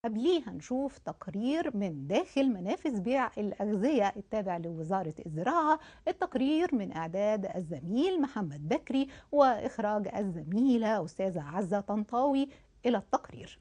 قبليه هنشوف تقرير من داخل منافذ بيع الأغذية التابع لوزارة الزراعة. التقرير من إعداد الزميل محمد بكري وإخراج الزميلة أستاذة عزة طنطاوي. إلى التقرير.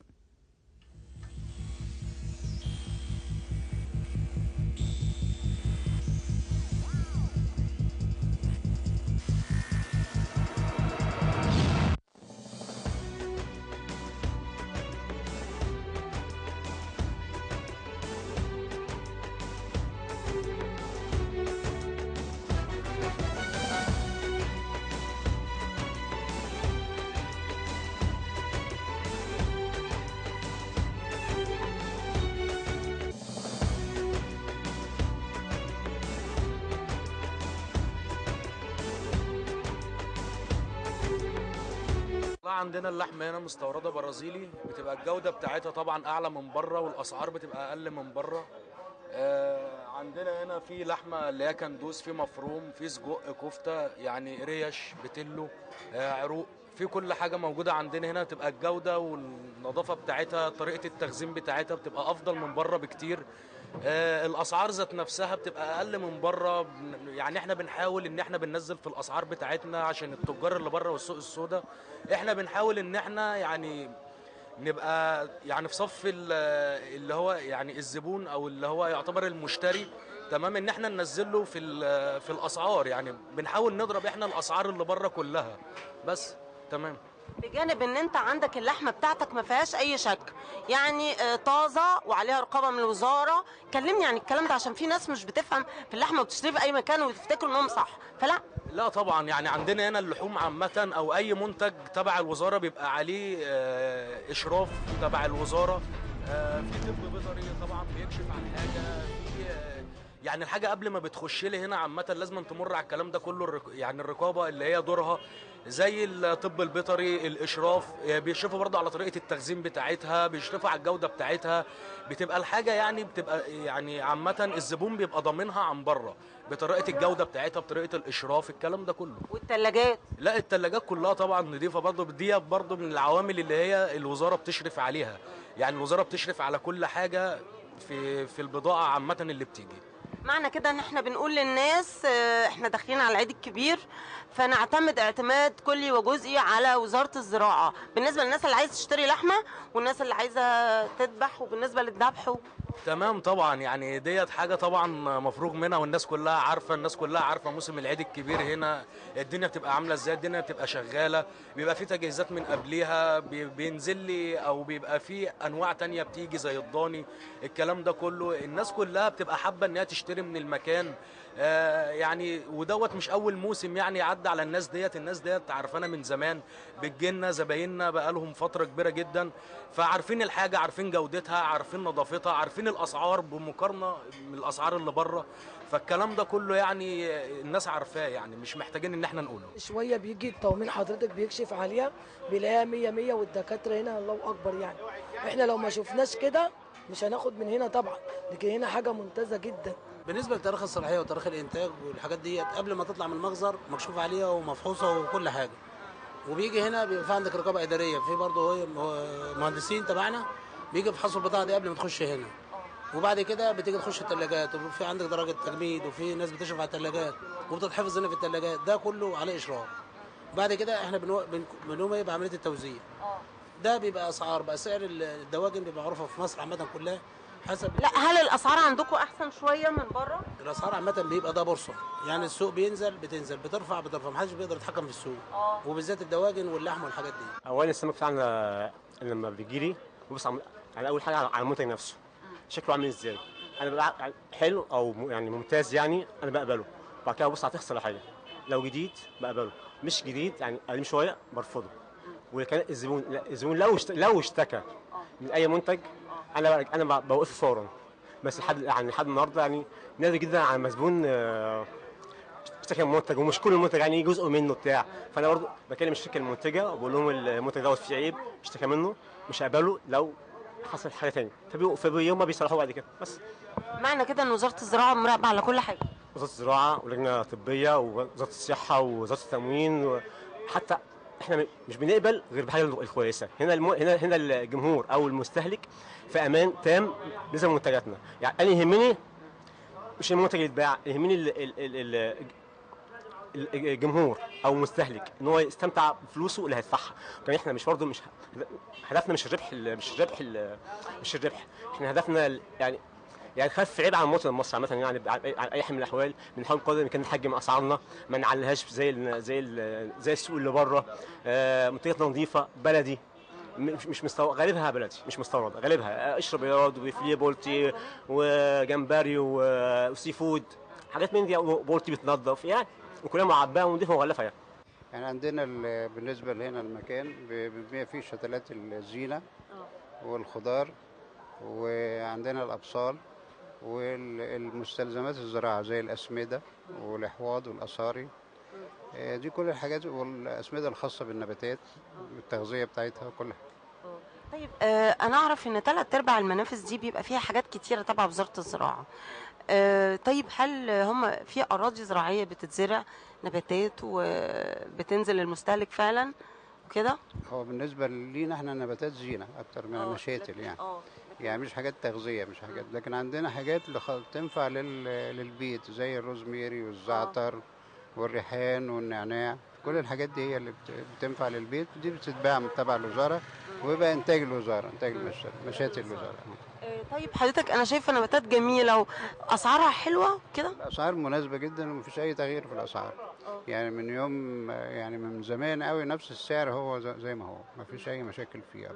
عندنا اللحمة هنا مستورده برازيلي، بتبقى الجودة بتاعتها طبعا اعلى من بره والاسعار بتبقى اقل من بره. عندنا هنا في لحمه اللي هي كندوز، في مفروم، في سجق، كفته، يعني ريش، بتلو، عروق، في كل حاجة موجودة عندنا هنا. تبقى الجودة والنظافة بتاعتها، طريقه التخزين بتاعتها بتبقى افضل من بره بكتير. الاسعار ذات نفسها بتبقى اقل من بره، يعني احنا بنحاول ان احنا بننزل في الاسعار بتاعتنا عشان التجار اللي بره والسوق السوداء. احنا بنحاول ان احنا يعني نبقى يعني في صف اللي هو يعني الزبون او اللي هو يعتبر المشتري، تمام، ان احنا ننزل له في الاسعار، يعني بنحاول نضرب احنا الاسعار اللي بره كلها بس. تمام. بجانب ان انت عندك اللحمة بتاعتك ما فيهاش اي شك، يعني طازة وعليها رقابه من الوزارة. كلمني عن الكلام ده عشان في ناس مش بتفهم في اللحمة وبتشتري في اي مكان وتفتكروا انهم صح، فلا لا طبعا. يعني عندنا هنا اللحوم عامة او اي منتج تبع الوزارة بيبقى عليه اشراف تبع الوزارة. في طب بيطري طبعا بيكشف عن حاجة، في يعني الحاجة قبل ما بتخش لي هنا عامة لازم تمر على الكلام ده كله، يعني الرقابة اللي هي دورها زي الطب البيطري، الاشراف، بيشرفوا برضه على طريقه التخزين بتاعتها، بيشرفوا على الجودة بتاعتها. بتبقى الحاجة يعني بتبقى يعني عامة الزبون بيبقى ضامنها عن بره بطريقة الجودة بتاعتها، بطريقة الاشراف، الكلام ده كله. والثلاجات؟ لا الثلاجات كلها طبعا نظيفة برضه، دي برضه من العوامل اللي هي الوزارة بتشرف عليها. يعني الوزارة بتشرف على كل حاجة في البضاعة عامة اللي بتيجي. معنى كده ان احنا بنقول للناس احنا داخلين على العيد الكبير، فنعتمد اعتماد كلي وجزئي على وزارة الزراعة بالنسبة للناس اللي عايزة تشتري لحمة والناس اللي عايزة تذبح وبالنسبة للذبح. تمام طبعا، يعني ديت حاجة طبعا مفروغ منها والناس كلها عارفة، الناس كلها عارفة موسم العيد الكبير هنا الدنيا بتبقى عاملة ازاي، الدنيا بتبقى شغالة، بيبقى في تجهيزات من قبليها، بينزل لي او بيبقى في انواع تانية بتيجي زي الضاني، الكلام ده كله الناس كلها بتبقى حابة انها تشتري من المكان. يعني ودوت مش اول موسم يعني عدى على الناس ديت، الناس ديت عارفانا من زمان، بتجيلنا زبايننا بقالهم فترة كبيرة جدا، فعارفين الحاجة، عارفين جودتها، عارفين نظافتها، عارفين الاسعار بمقارنه من الاسعار اللي بره، فالكلام ده كله يعني الناس عارفاه، يعني مش محتاجين ان احنا نقوله. شوية بيجي التومين حضرتك بيكشف عليها بيلاقيها 100 100، والدكاتره هنا الله اكبر، يعني احنا لو ما شفناش كده مش هناخد من هنا طبعا، لكن هنا حاجة ممتازة جدا. بالنسبة لتاريخ الصلاحية وتاريخ الانتاج والحاجات ديت قبل ما تطلع من المخزر مكشوف عليها ومفحوصه وكل حاجة، وبيجي هنا بيبقى في عندك رقابه ادارية، في برضه مهندسين تبعنا بيجي يفحصوا البضاعة دي قبل ما تخش هنا، وبعد كده بتيجي تخش الثلاجات، وفي عندك درجه تجميد، وفي ناس بتشرف على الثلاجات وبتتحفظ هنا في الثلاجات، ده كله عليه اشراف. بعد كده احنا بنقوم ايه بعملية التوزيع. ده بيبقى اسعار بقى، سعر الدواجن بيبقى معروفة في مصر عامة كلها حسب. لا هل الاسعار عندكم احسن شوية من بره؟ الاسعار عامة بيبقى ده بورصة، يعني السوق بينزل بتنزل، بترفع بترفع، محدش بيقدر يتحكم في السوق، وبالذات الدواجن واللحم والحاجات دي. اولا السمك بتاعنا لما بيجي لي ببص على اول حاجة على المنتج نفسه، شكله عامل ازاي، انا بقى حلو او يعني ممتاز يعني انا بقبله. بعد كده ببص على تخسر حاجة، لو جديد بقبله، مش جديد يعني قديم شوية برفضه. وكان الزبون لو اشتكى من اي منتج انا بوقفه فورا، بس لحد يعني لحد النهارده يعني نادر جدا على مزبون اشتكى من منتج، ومش كل المنتج يعني جزء منه بتاع، فانا برضه بكلم الشركة المنتجة وبقول لهم المنتج دوت فيه عيب اشتكى منه مش هقبله لو حصل حاجة ثانية، فبيوم بيصلحوه بعد كده. بس معنى كده ان وزارة الزراعة مراقبة على كل حاجة، وزارة الزراعة ولجنه طبية ووزارة الصحة ووزارة التموين، وحتى احنا مش بنقبل غير بحاجة الكويسة. هنا هنا الجمهور او المستهلك في امان تام بالنسبة لمنتجاتنا. يعني انا يهمني مش المنتج اللي يتباع، يهمني الجمهور او المستهلك ان هو يستمتع بفلوسه اللي هيدفعها. كمان احنا مش برضه مش هدفنا مش الربح، مش الربح، احنا هدفنا يعني نخفف عيب على المواطن المصري عامة. يعني على اي حال من الاحوال بنحاول قدر الامكان نحجم اسعارنا، ما نعليهاش زي السوق اللي بره. منتجاتنا نظيفة بلدي، مش مستورد، غالبها بلدي مش مستورده، غالبها قشر بياض وفيليه بولتي وجمبري و seafood، حاجات من دي، بولتي بتنضف يعني، وكلها معباه ونضيفه ومغلفه يعني. يعني عندنا بالنسبة لهنا المكان بنبيع فيه شتلات الزينة والخضار، وعندنا الابصال والمستلزمات الزراعة زي الاسمده والاحواض والاصاري، دي كل الحاجات، والاسمده الخاصة بالنباتات والتغذيه بتاعتها وكل حاجة. طيب انا اعرف ان 3/4 المنافذ دي بيبقى فيها حاجات كتيرة تبع وزارة الزراعة. طيب هل هم في اراضي زراعية بتتزرع نباتات وبتنزل للمستهلك فعلا وكده؟ هو بالنسبة لينا احنا نباتات زينة اكتر من مشاتل يعني. يعني مش حاجات تغذية، مش حاجات، لكن عندنا حاجات تنفع للبيت زي الروزميري والزعتر والريحان والنعناع، كل الحاجات دي هي اللي بتنفع للبيت، دي بتتباع تبع الوزارة ويبقى انتاج الوزارة، انتاج مشاتل الوزارة. طيب حضرتك انا شايفه نباتات جميلة واسعارها حلوة كده؟ الاسعار مناسبة جدا ومفيش اي تغيير في الاسعار. يعني من يوم، يعني من زمان قوي نفس السعر هو زي ما هو، مفيش اي مشاكل فيه.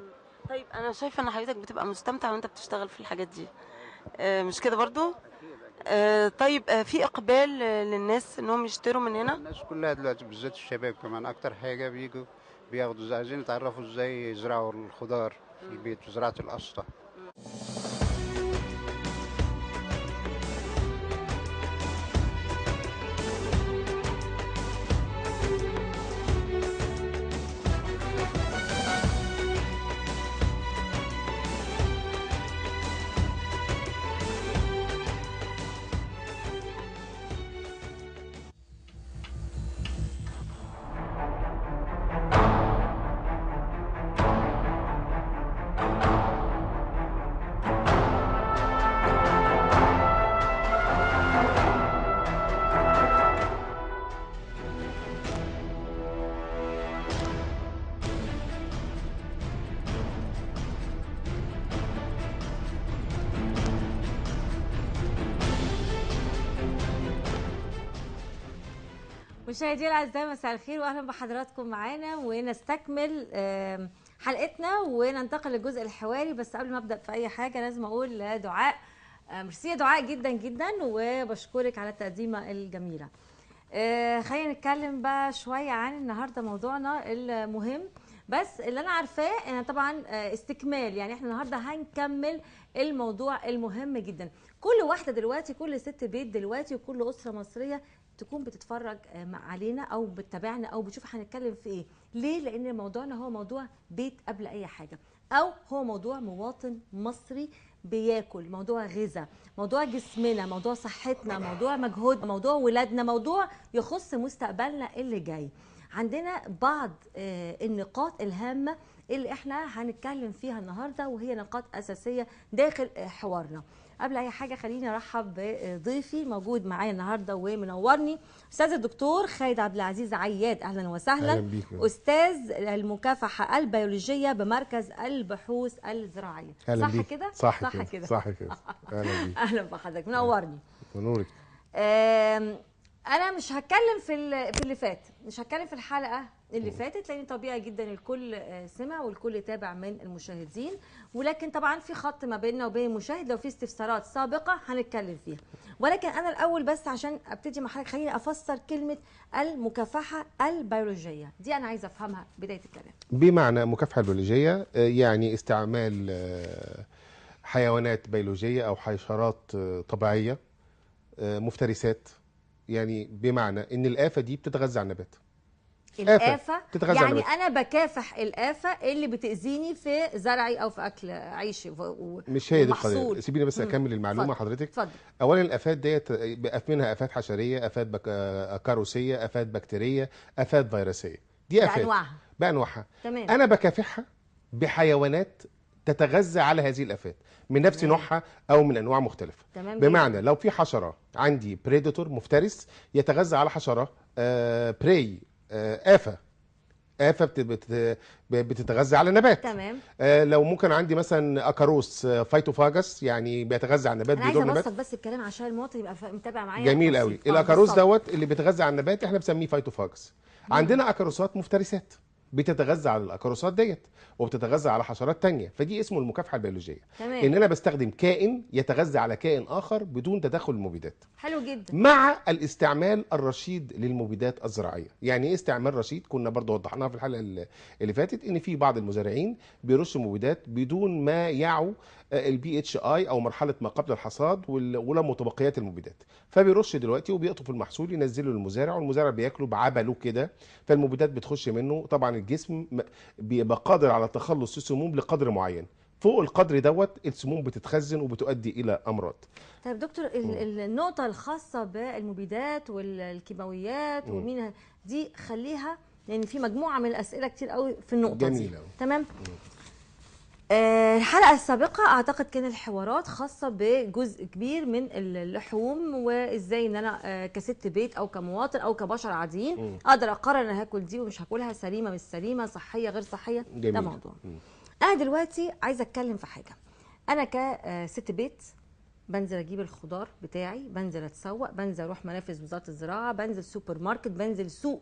طيب انا شايفه ان حضرتك بتبقى مستمتع وانت بتشتغل في الحاجات دي، مش كده برضو؟ طيب في اقبال للناس انهم يشتروا من هنا؟ الناس كلها دلوقتي بالذات الشباب كمان اكتر حاجة بيجوا بياخدوا، عايزين يتعرفوا ازاي يزرعوا الخضار في البيت وزراعه القشطه. مشاهدينا الاعزاء مساء الخير واهلا بحضراتكم معانا، ونستكمل حلقتنا وننتقل للجزء الحواري. بس قبل ما ابدا في اي حاجة لازم اقول دعاء، ميرسي دعاء جدا جدا، وبشكرك على التقديمه الجميلة. خلينا نتكلم بقى شوية عن النهارده موضوعنا المهم. بس اللي انا عارفاه ان طبعا استكمال، يعني احنا النهارده هنكمل الموضوع المهم جدا. كل واحدة دلوقتي، كل ست بيت دلوقتي، وكل اسره مصرية تكون بتتفرج علينا او بتتابعنا او بتشوف هنتكلم في ايه. ليه؟ لان موضوعنا هو موضوع بيت قبل اي حاجة، او هو موضوع مواطن مصري بياكل، موضوع غذاء، موضوع جسمنا، موضوع صحتنا، موضوع مجهود، موضوع ولادنا، موضوع يخص مستقبلنا اللي جاي. عندنا بعض النقاط الهامة اللي احنا هنتكلم فيها النهارده، وهي نقاط اساسية داخل حوارنا. قبل اي حاجة خليني ارحب بضيفي موجود معايا النهارده ومنورني، استاذ الدكتور خالد عبد العزيز عياد. اهلا وسهلا. أهلا بيك. استاذ المكافحه البيولوجية بمركز البحوث الزراعية. أهلا صح بيك. كده؟ صح كده. صح كده. اهلا بيك. اهلا بحضرتك، منورني. ونورك. انا مش هتكلم في اللي فات، مش هتكلم في الحلقة اللي فاتت، لان طبيعي جدا الكل سمع والكل تابع من المشاهدين، ولكن طبعا في خط ما بيننا وبين المشاهد، لو في استفسارات سابقه هنتكلم فيها. ولكن انا الاول بس عشان ابتدي مع حضرتك خليني افسر كلمة المكافحه البيولوجية دي، انا عايزه افهمها بداية الكلام. بمعنى المكافحه البيولوجية يعني استعمال حيوانات بيولوجية او حشرات طبيعية مفترسات، يعني بمعنى ان الافة دي بتتغذى على النبات. الآفة يعني أنا بكافح الآفة اللي بتأذيني في زرعي أو في أكل عيشي مش هي دي القضية، سيبيني بس أكمل المعلومة حضرتك. اتفضل. أولا الآفات ديت بقى منها آفات حشرية، آفات كاروسية، آفات بكتيرية، آفات فيروسية. دي آفات بأنواعها. بانواعها. تمام. انا بكافحها بحيوانات تتغذى على هذه الافات من نفس نوعها او من انواع مختلفة. تمام. بمعنى لو في حشرة عندي predator مفترس يتغذى على حشرة prey، افه بتتغذى على نبات. تمام. لو ممكن عندي مثلا اكاروس phytophagous، يعني بيتغذى على النبات. انا عايزه ابسط بس الكلام عشان المواطن يبقى متابع معايا. جميل قوي. الاكاروس دوت اللي بيتغذى على النبات احنا بنسميه phytophagous. عندنا اكاروسات مفترسات بتتغذى على الاكاروسات ديت وبتتغذى على حشرات تانية، فدي اسمه المكافحه البيولوجية. تمام. ان انا بستخدم كائن يتغذى على كائن اخر بدون تدخل المبيدات. حلو جدا. مع الاستعمال الرشيد للمبيدات الزراعية. يعني ايه استعمال رشيد؟ كنا برضو وضحناها في الحلقة اللي فاتت، ان في بعض المزارعين بيرشوا مبيدات بدون ما يعوا ال PHI او مرحلة ما قبل الحصاد ولا متبقيات المبيدات، فبيرش دلوقتي وبيقطف المحصول ينزله للمزارع، والمزارع بياكله بعبله كده، فالمبيدات بتخش منه. طبعا الجسم بيبقى قادر على تخلص السموم لقدر معين، فوق القدر دوت السموم بتتخزن وبتؤدي الى امراض. طيب دكتور، النقطة الخاصة بالمبيدات والكيماويات ومين دي خليها، لان في مجموعة من الاسئلة كتير قوي في النقطة. جميل دي. أوي. تمام. الحلقة السابقة أعتقد كان الحوارات خاصة بجزء كبير من اللحوم، وإزاي إن أنا كست بيت أو كمواطن أو كبشر عاديين أقدر أقرر أنا هاكل دي ومش هاكلها، سليمة مش سليمة، صحية غير صحية. جميل. ده موضوع. أنا دلوقتي عايزة أتكلم في حاجة. أنا كست بيت بنزل أجيب الخضار بتاعي، بنزل أتسوق، بنزل أروح منافذ وزارة الزراعة، بنزل سوبر ماركت، بنزل سوق.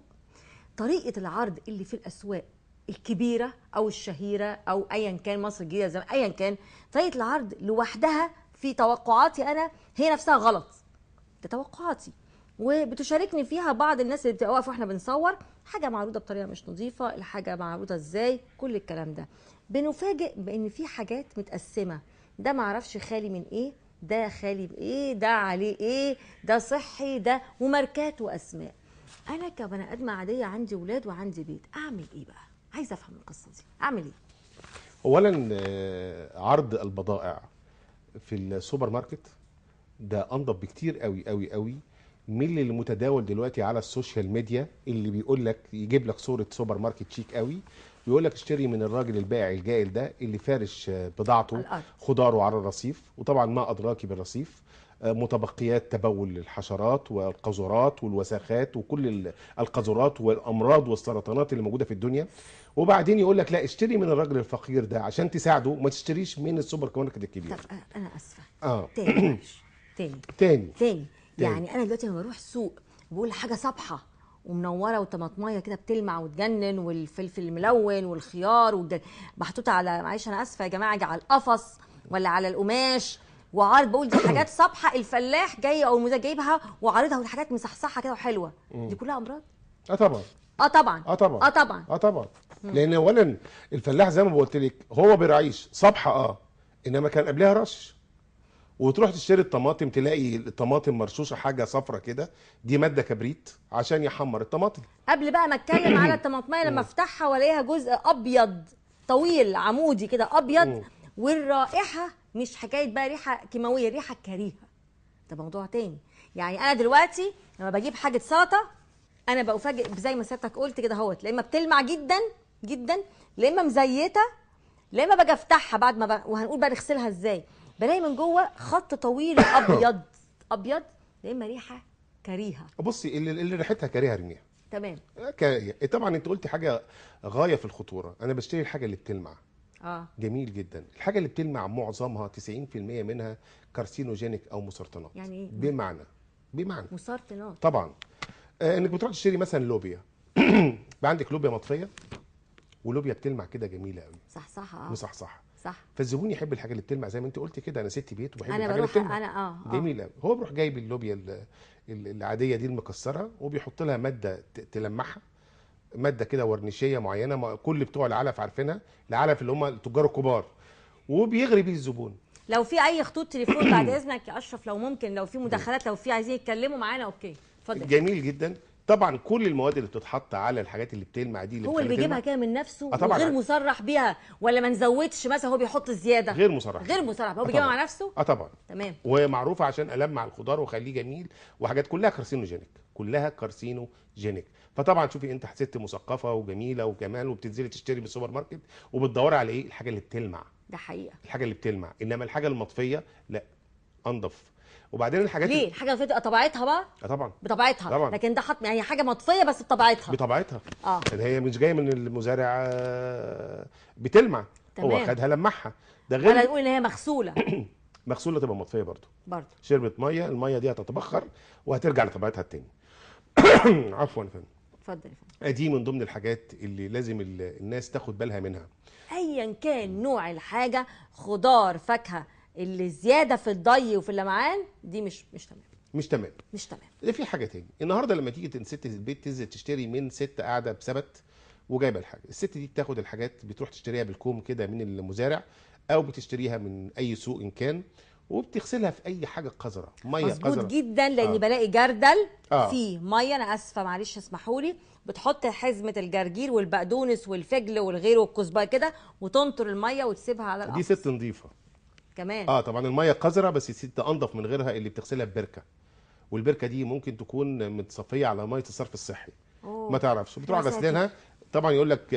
طريقة العرض اللي في الأسواق الكبيرة أو الشهيرة أو أيا كان، مصر الجديدة زي أيا كان، طريقة العرض لوحدها في توقعاتي أنا هي نفسها غلط. ده توقعاتي وبتشاركني فيها بعض الناس اللي بتبقى واقفة واحنا بنصور حاجة معروضة بطريقة مش نظيفة، الحاجة معروضة إزاي، كل الكلام ده. بنفاجئ بإن في حاجات متقسمة، ده معرفش خالي من إيه، ده خالي بإيه، ده عليه إيه، ده صحي، ده، وماركات وأسماء. أنا كبني آدمة عادية عندي ولاد وعندي بيت، أعمل إيه بقى؟ عايزه افهم القصة دي، اعمل ايه؟ اولا عرض البضائع في السوبر ماركت ده انضف بكتير قوي قوي قوي من اللي متداول دلوقتي على ال social media، اللي بيقول لك يجيب لك صوره سوبر ماركت شيك قوي، يقول لك اشتري من الراجل البائع الجائل ده اللي فارش بضاعته خضاره على الرصيف، وطبعا ما ادراكي بالرصيف، متبقيات تبول الحشرات والقاذورات والوساخات وكل القاذورات والامراض والسرطانات اللي موجودة في الدنيا. وبعدين يقول لك لا اشتري من الراجل الفقير ده عشان تساعده، ما تشتريش من السوبر ماركت الكبير. طب انا اسفه، تاني تاني تاني يعني انا دلوقتي لما بروح السوق بقول حاجة صبحة ومنوره وطماطميه كده بتلمع وتجنن، والفلفل الملون والخيار محطوطة على، معلش انا اسفه يا جماعة، على القفص ولا على القماش، وعارض، بقول دي حاجات صبحة الفلاح جاي او المزارع جايبها وعارضها، والحاجات مصحصحه كده وحلوه. دي كلها امراض؟ اه طبعا. اه طبعا. اه طبعا. اه طبعا. اه طبعا. لان اولا الفلاح زي ما قلت لك هو بيراعيش صبحة، انما كان قبلها رش. وتروح تشتري الطماطم تلاقي الطماطم مرشوشه حاجة صفرة كده، دي مادة كبريت عشان يحمر الطماطم. قبل بقى ما اتكلم على الطماطميه لما افتحها والاقيها جزء ابيض طويل عمودي كده ابيض، والرائحه مش حكاية بقى ريحه كيماوية، ريحه كريهة. ده موضوع تاني. يعني انا دلوقتي لما بجيب حاجة سلطة انا بفاجئ زي ما سيادتك قلت كده اهوت، لا اما بتلمع جدا جدا، لا اما مزيته، لا اما باجي افتحها بعد ما وهنقول بقى نغسلها ازاي، بلاقي من جوه خط طويل ابيض ابيض، لا اما ريحه كريهة. بصي اللي ريحتها كريهة ارميها. تمام. طبعا انت قلتي حاجة غاية في الخطورة، انا بشتري الحاجة اللي بتلمع. جميل جدا. الحاجة اللي بتلمع معظمها 90% منها carcinogenic او مسرطنات. يعني ايه؟ بمعنى مسرطنات طبعا. انك بتروح تشتري مثلا لوبيا، بقى عندك لوبيا مطفيه ولوبيا بتلمع كده جميلة قوي، صح صح، مصحصحه، صح. فالزبون يحب الحاجة اللي بتلمع زي ما انت قلتي كده، انا ست بيت وبحب الحاجة اللي بتلمع. انا جميل قوي. هو بيروح جايب اللوبيا العادية دي المكسره وبيحط لها مادة تلمعها، مادة كده ورنيشيه معينة، كل بتوع العلف عارفينها، العلف اللي هم التجار الكبار، وبيغري بيه الزبون. لو في اي خطوط تليفون بعد اذنك يا اشرف، لو ممكن، لو في مداخلات، لو في عايزين يتكلموا معانا. okay اتفضل. جميل جدا. طبعا كل المواد اللي بتتحط على الحاجات اللي بتلمع دي، اللي هو اللي بيجيبها كده من نفسه وغير مصرح بيها، ولا ما نزودش مثلا هو بيحط زيادة؟ غير مصرح، غير مصرح، هو بيجيبها مع نفسه. طبعا. تمام. ومعروفة عشان المع الخضار واخليه جميل، وحاجات كلها carcinogenic، كلها carcinogenic. فطبعا شوفي انت ست مثقفة وجميلة وجمال، وبتنزلي تشتري من السوبر ماركت وبتدوري على ايه؟ الحاجة اللي بتلمع. ده حقيقة، الحاجة اللي بتلمع. انما الحاجة المطفيه لا، انضف. وبعدين الحاجات ليه الحاجة المطفيه تبقى طبيعتها بقى؟ طبعا بطبيعتها طبعا. لكن ده حط يعني حاجة مطفيه بس بطبيعتها، بطبيعتها. يعني هي مش جاية من المزارع بتلمع. تمام. هو خدها لمعها. ده غير ولا نقول ان هي مغسوله. مغسوله تبقى مطفيه برضه. شربت مية، المية دي هتتبخر وهترجع لطبيعتها التاني. عفوا يا فندم. اتفضل يا فندم. دي من ضمن الحاجات اللي لازم الناس تاخد بالها منها. ايا كان نوع الحاجة، خضار، فاكهة، اللي زيادة في الضي وفي اللمعان دي مش تمام، مش تمام، مش تمام. ده في حاجة تاني. النهارده لما تيجي ست البيت تنزل تشتري من ست قاعدة بسبت وجايبه الحاجة، الست دي بتاخد الحاجات بتروح تشتريها بالكوم كده من المزارع، او بتشتريها من اي سوق ان كان، وبتغسلها في اي حاجة قذرة، مية قذرة. مظبوط جدا، لان بلاقي جردل فيه مية، انا اسفه معلش اسمحوا لي، بتحط حزمه الجرجير والبقدونس والفجل والغير والكزبره كده، وتنطر المية وتسيبها على الارض. دي ست نظيفة كمان. طبعا المية قذرة، بس الست انضف من غيرها اللي بتغسلها ببركة، والبركة دي ممكن تكون متصفيه على مية الصرف الصحي. ما تعرفش، بتروح غسلينها. طبعا يقول لك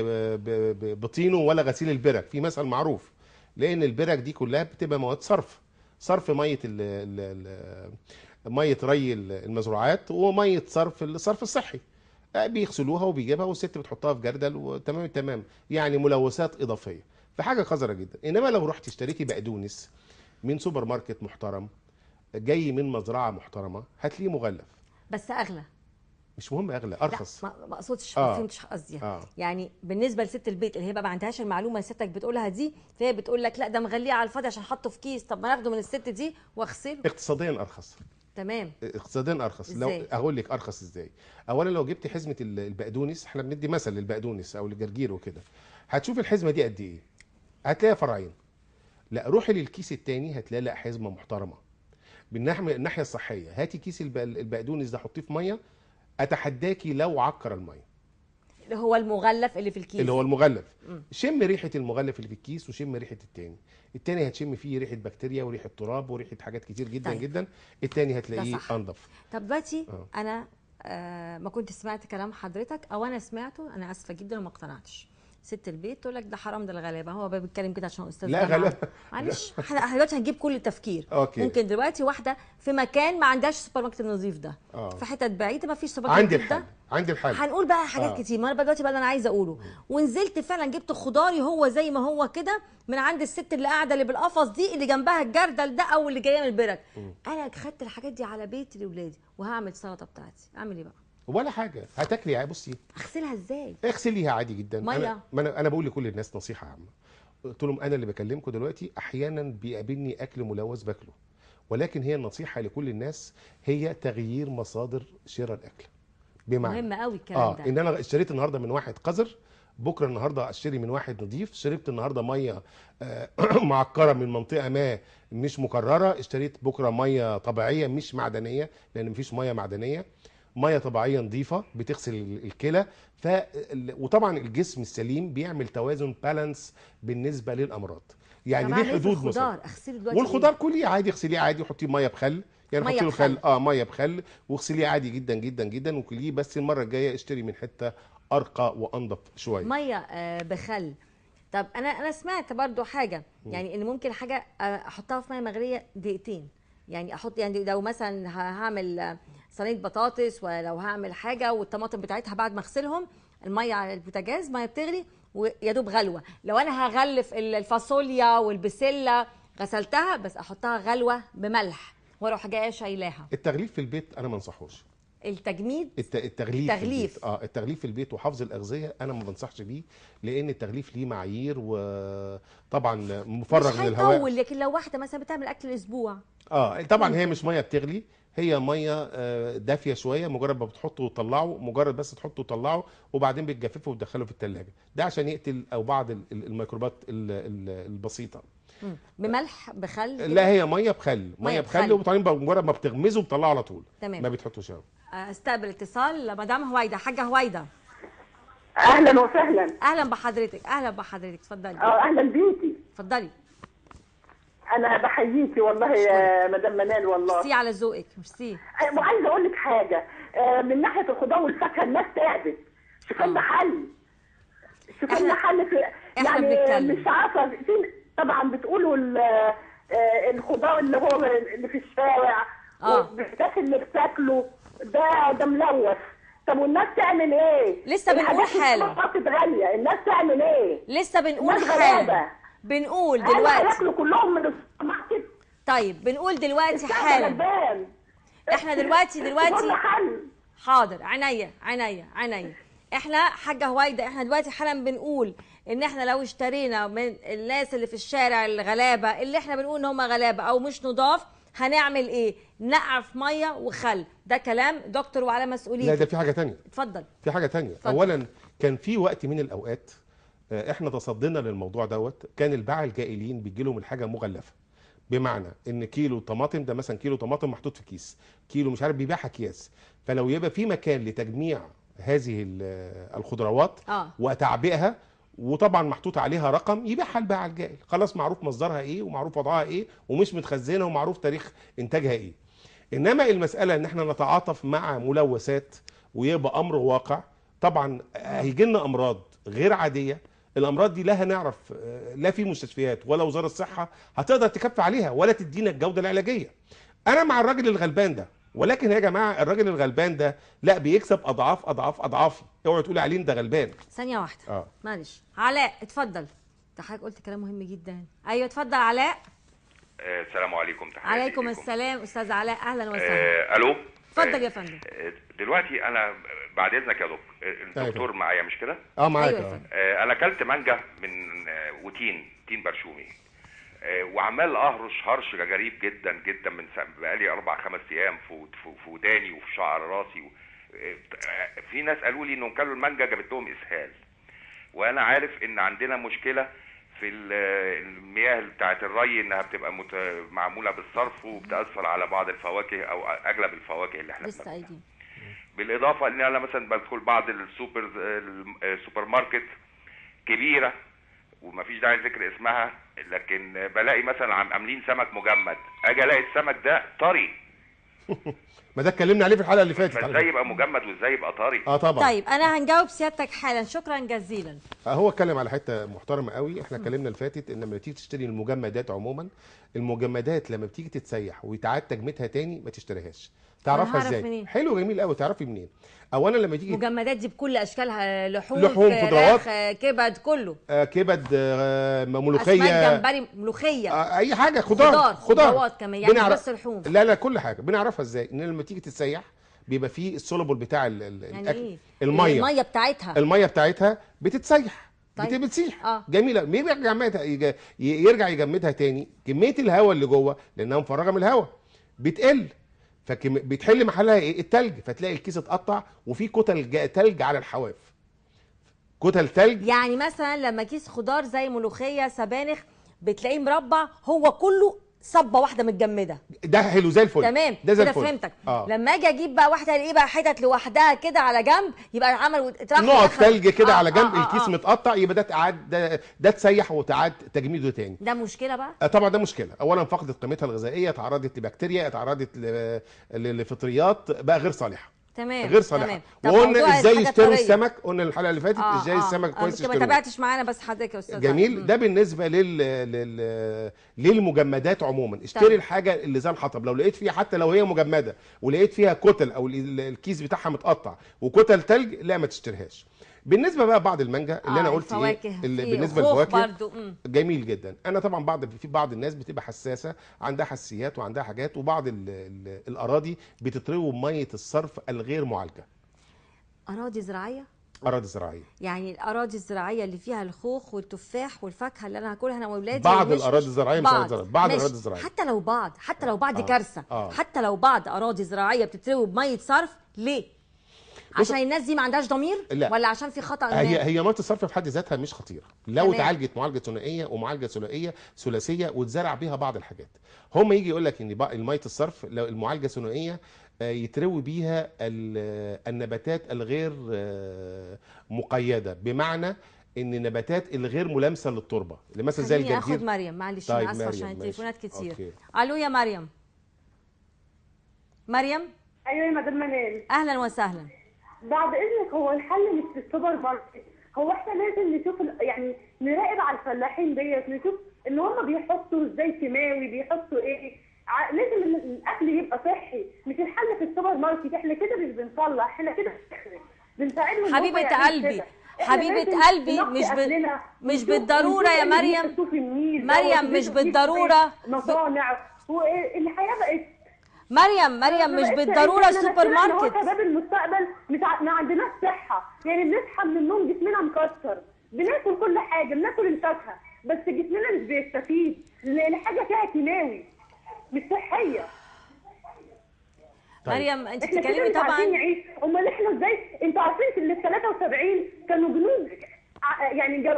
بطينه ولا غسيل البرك، في مثل معروف، لان البرك دي كلها بتبقى مواد صرف، صرف مية مية ري المزروعات ومية صرف الصرف الصحي، بيغسلوها وبيجيبها والست بتحطها في جردل وتمام التمام، يعني ملوثات اضافية، فحاجه قذرة جدا. انما لو رحت اشتريتي بقدونس من سوبر ماركت محترم جاي من مزرعة محترمه، هتلاقيه مغلف، بس اغلى. مش مهم اغلى، ارخص. لا ما اقصدش، ما فهمتش قصدي. يعني بالنسبة لست البيت اللي هي بقى ما عندهاش المعلومة اللي ستك بتقولها دي، فهي بتقول لك لا ده مغليه على الفاضي عشان حطه في كيس، طب ما ناخده من الست دي واغسله. اقتصاديا ارخص. تمام. اقتصاديا ارخص. لو اقول لك ارخص ازاي. اولا لو جبت حزمه البقدونس، احنا بندي مثل للبقدونس او للجرجير وكده، هتشوف الحزمة دي قد ايه، هتلاقيها فرعين. لا روحي للكيس الثاني هتلاقي لا حزمه محترمه. بالناحيه الصحية، هاتي كيس البقدونس ده حطيه في مية، اتحداكي لو عكر المية. اللي هو المغلف اللي في الكيس. اللي هو المغلف. شم ريحه المغلف اللي في الكيس وشم ريحه التاني. التاني هتشم فيه ريحه بكتيريا وريحه تراب وريحه حاجات كتير جدا. طيب. جدا. التاني هتلاقيه انضف. طب دلوقتي انا ما كنت سمعت كلام حضرتك، او انا سمعته، انا اسفه جدا وما اقتنعتش. ست البيت تقول لك ده حرام، ده الغلابة، هو بيتكلم كده عشان استاذ. لا غلابة معلش، احنا دلوقتي هنجيب كل التفكير. okay. ممكن دلوقتي واحدة في مكان ما عندهاش سوبر ماركت النظيف ده، في حتت بعيدة ما فيش سوبر ماركت النظيف ده. عندي الحل. هنقول بقى حاجات كتير. ما انا دلوقتي بقى اللي انا عايزه اقوله، ونزلت فعلا جبت خضاري هو زي ما هو كده من عند الست اللي قاعدة اللي بالقفص دي اللي جنبها الجردل ده، او اللي جاية من البرك. انا خدت الحاجات دي على بيتي لاولادي وهعمل سلطة بتاعتي، اعمل ايه بقى؟ ولا حاجة، هتاكلي. بصي اغسلها ازاي؟ اغسليها عادي جدا. مية. انا بقول لكل الناس نصيحة عامة، قلت لهم انا اللي بكلمكم دلوقتي احيانا بيقابلني اكل ملوث باكله، ولكن هي النصيحة لكل الناس هي تغيير مصادر شراء الاكل. بمعنى مهم قوي الكلام ده، ان انا اشتريت النهارده من واحد قذر، بكره النهارده اشتري من واحد نظيف. شربت النهارده مية معكره من منطقة ما مش مكررة، اشتريت بكره مية طبيعية مش معدنية، لان مفيش مية معدنية، مية طبيعية نظيفة بتغسل الكلى. وطبعا الجسم السليم بيعمل توازن balance بالنسبة للامراض، يعني ليه حدود مثلا. اغسله دلوقتي. والخضار كليه عادي، اغسليه عادي، حطيه مية بخل، يعني حطي له خل، مية بخل واغسليه عادي جدا جدا جدا وكلية. بس المرة الجاية اشتري من حتة ارقى وانضف شوية. مية بخل. طب انا سمعت برضو حاجة، يعني ان ممكن حاجة احطها في مية مغليه دقيقتين، يعني احط، يعني لو مثلا هعمل صينية بطاطس ولو هعمل حاجة والطماطم بتاعتها بعد ما اغسلهم المية على البوتاجاز، مية بتغلي ويا دوب غلوه. لو انا هغلف الفاصوليا والبسله غسلتها بس احطها غلوه بملح واروح جاية شايلاها. التغليف في البيت انا ما انصحوش. التجميد، التغليف، التغليف في البيت وحفظ الاغذية انا ما بنصحش بيه، لان التغليف ليه معايير وطبعا مفرغ من الهواء. مش هيطول، لكن لو واحدة مثلا بتعمل اكل اسبوع طبعا هي مش مية بتغلي، هي مية دافيه شوية، مجرد ما بتحطه وتطلعه، مجرد بس تحطه وتطلعه وبعدين بتجففه وتدخله في الثلاجة، ده عشان يقتل او بعض الميكروبات البسيطة. بملح بخل؟ لا هي مية بخل، مية بخل، وبعدين بمجرد ما بتغمزه بتطلعه على طول. تمام. ما بتحطوش. استقبل اتصال مدام هويدا. حاجة هويدا، اهلا وسهلا. اهلا بحضرتك. اهلا بحضرتك، اتفضلي. اهلا بيكي، اتفضلي. انا بحييكي والله يا مدام منال، والله ميرسي على ذوقك. ميرسي. وعايزه اقول لك حاجة، من ناحية الخضار والفاكهه الناس تعبت. شوف لنا حل، شوف لنا حل في يعني مش عارفه. طبعا بتقولوا الخضار اللي هو اللي في الشارع والبتاع اللي بتاكله ده ملوث. طب والناس تعمل ايه؟ لسه بنقول حالا غالية، الناس تعمل ايه؟ لسه بنقول حالا، بنقول دلوقتي هياكلوا كلهم من السوبر ماركت. طيب بنقول دلوقتي حالا، احنا دلوقتي حاضر، عينيا عينيا عينيا. احنا حاجة هويدا، احنا دلوقتي حالا بنقول ان احنا لو اشترينا من الناس اللي في الشارع الغلابة، اللي احنا بنقول ان هم غلابة او مش نضاف، هنعمل ايه؟ نقع في مية وخل. ده كلام دكتور وعلى مسؤوليته. لا ده في حاجة ثانية. اتفضل. في حاجة ثانية. اولا كان في وقت من الاوقات احنا تصدينا للموضوع دوت، كان الباعة الجائلين بيجي لهم الحاجة مغلفه، بمعنى ان كيلو طماطم ده مثلا كيلو طماطم محطوط في كيس، كيلو مش عارف بيبيعها اكياس. فلو يبقى في مكان لتجميع هذه الخضروات وتعبئها، وطبعا محطوط عليها رقم، يبيعها الباعة الجائل، خلاص معروف مصدرها ايه ومعروف وضعها ايه ومش متخزنه ومعروف تاريخ انتاجها ايه. انما المسالة ان احنا نتعاطف مع ملوثات ويبقى امر واقع، طبعا هيجي لنا امراض غير عادية. الامراض دي لا هنعرف، لا في مستشفيات ولا وزارة الصحة هتقدر تكفي عليها ولا تدينا الجودة العلاجية. انا مع الراجل الغلبان ده، ولكن يا جماعة الراجل الغلبان ده لا بيكسب اضعاف اضعاف اضعافي، اوعوا تقولوا عليه ده غلبان. ثانية واحدة. معلش علاء اتفضل. انت حضرتك قلت كلام مهم جدا. ايوه اتفضل علاء. السلام عليكم. تحياتي. عليكم السلام استاذ علاء، اهلا وسهلا. الو اتفضل يا فندم. دلوقتي انا بعد اذنك يا دكتور، الدكتور معايا مش كده؟ معاك. أيوة. انا اكلت مانجا من وتين، تين برشومي، وعمال اهرش هرش غريب جدا جدا من بقالي 4-5 ايام في وداني وفي شعر راسي. في ناس قالوا لي انهم كلوا المانجا جابت لهم اسهال، وانا عارف ان عندنا مشكلة في المياه بتاعه الري، انها بتبقى معمولة بالصرف وبتاثر على بعض الفواكه او اغلب الفواكه اللي احنا بناكلها. بالاضافة ان انا مثلا بدخل بعض السوبر ماركت كبيرة ومفيش داعي لذكر اسمها، لكن بلاقي مثلا عاملين سمك مجمد، اجي الاقي السمك ده طري. ما ده اتكلمنا عليه في الحلقة اللي فاتت. ازاي يبقى مجمد وازاي يبقى طري؟ طبعا. طيب انا هنجاوب سيادتك حالا، شكرا جزيلا. هو اتكلم على حتة محترمه قوي. احنا اتكلمنا اللي فاتت ان لما تيجي تشتري المجمدات عموما، المجمدات لما بتيجي تتسيح ويتعاد تجميدها تاني ما تشتريهاش. تعرفها ازاي؟ حلو جميل قوي. تعرفي منين؟ اولا لما تيجي المجمدات دي بكل اشكالها، لحوم، خضروات، كبد، كله، كبد، ملوخية، اسماك، جمبري، ملوخية، اي حاجة، خضار، خضروات كمان، يعني بس لحوم، لا كل حاجة. بنعرفها ازاي؟ ان لما تيجي تتسيح بيبقى فيه ال soluble بتاع الاكل، يعني إيه؟ المية بتاعتها، المية بتاعتها بتتسيح. طيب. بتسيح. جميلة. يرجع يجمدها تاني، كمية الهواء اللي جوه لانها مفرغة من الهواء بتقل، فبتحل محلها ايه؟ التلج. فتلاقي الكيس اتقطع وفي كتل تلج على الحواف، كتل تلج. يعني مثلا لما كيس خضار زي ملوخية، سبانخ، بتلاقيه مربع، هو كله صبه واحدة متجمده. ده حلو زي الفل. تمام، ده زي كده الفل. فهمتك. لما اجي اجيب بقى واحدة الاقيه بقى حتت لوحدها كده على جنب، يبقى عمل نقط تلج كده على جنب، الكيس متقطع، يبقى ده اتعاد، ده اتسيح وتعاد تجميده تاني. ده مشكلة بقى؟ طبعا ده مشكلة. اولا فقدت قيمتها الغذائية، تعرضت لبكتيريا، اتعرضت لفطريات، بقى غير صالحه. تمام، غير صالحه. وقلنا ازاي يشتروا السمك، قلنا الحلقة اللي فاتت ازاي السمك كويس يشتروه. ما تابعتش معانا بس حضرتك يا استاذ. جميل. ده بالنسبة للمجمدات عموما. اشتري الحاجة اللي زي الحطب، لو لقيت فيها حتى لو هي مجمده ولقيت فيها كتل او الكيس بتاعها متقطع وكتل تلج، لا ما تشتريهاش. بالنسبة بقى بعض المانجا اللي انا قلت ايه اللي بالنسبة للفواكه، جميل جدا. انا طبعا في بعض الناس بتبقى حساسة، عندها حساسيات وعندها حاجات، وبعض الاراضي بتتروي بميه الصرف الغير معالجة. اراضي زراعية؟ اراضي زراعية، يعني الاراضي الزراعية اللي فيها الخوخ والتفاح والفاكهه اللي انا هاكلها انا واولادي. بعض الاراضي الزراعية، مش بعض الاراضي الزراعية، حتى لو بعض، حتى لو بعض كارثة. حتى لو بعض اراضي زراعية بتتروي بميه صرف، ليه؟ عشان الناس دي ما عندهاش ضمير؟ لا. ولا عشان في خطأ؟ هي مية الصرف في حد ذاتها مش خطيرة لو اتعالجت معالجة ثنائية ومعالجة ثلاثية واتزرع بيها بعض الحاجات. هم يجي يقول لك ان المية الصرف لو المعالجة الثنائية يتروي بيها النباتات الغير مقيده، بمعنى ان النباتات الغير ملامسه للتربه، اللي مثلا زي الجرجير. اخد مريم، معلش طيب انا اسفه عشان التليفونات كتير. الو يا مريم. مريم. ايوه يا مدام منال، اهلا وسهلا. بعد اذنك، هو الحل مش في السوبر ماركت، هو احنا لازم نشوف يعني نراقب على الفلاحين ديت، نشوف ان هم بيحطوا ازاي كيماوي، بيحطوا ايه. لازم الاكل يبقى صحي، مش الحل في السوبر ماركت. احنا كده مش بنصلح، احنا كده بنساعدهم. حبيبه قلبي، حبيبه قلبي، مش بالضرورة يا مريم. مريم مش بالضرورة مصانع والحياة بقت. مريم مش بالضرورة السوبر ماركت. هو شباب المستقبل مش ما عندناش صحة، يعني بنصحى من النوم جسمنا مكسر، بناكل كل حاجة، بناكل الفاكهة بس جسمنا مش بيستفيد، لان حاجة فيها كيماوي مش صحية. طيب. مريم انت بتتكلمي طبعا. امال احنا ازاي؟ انتوا عارفين ان ال 73 كانوا جنود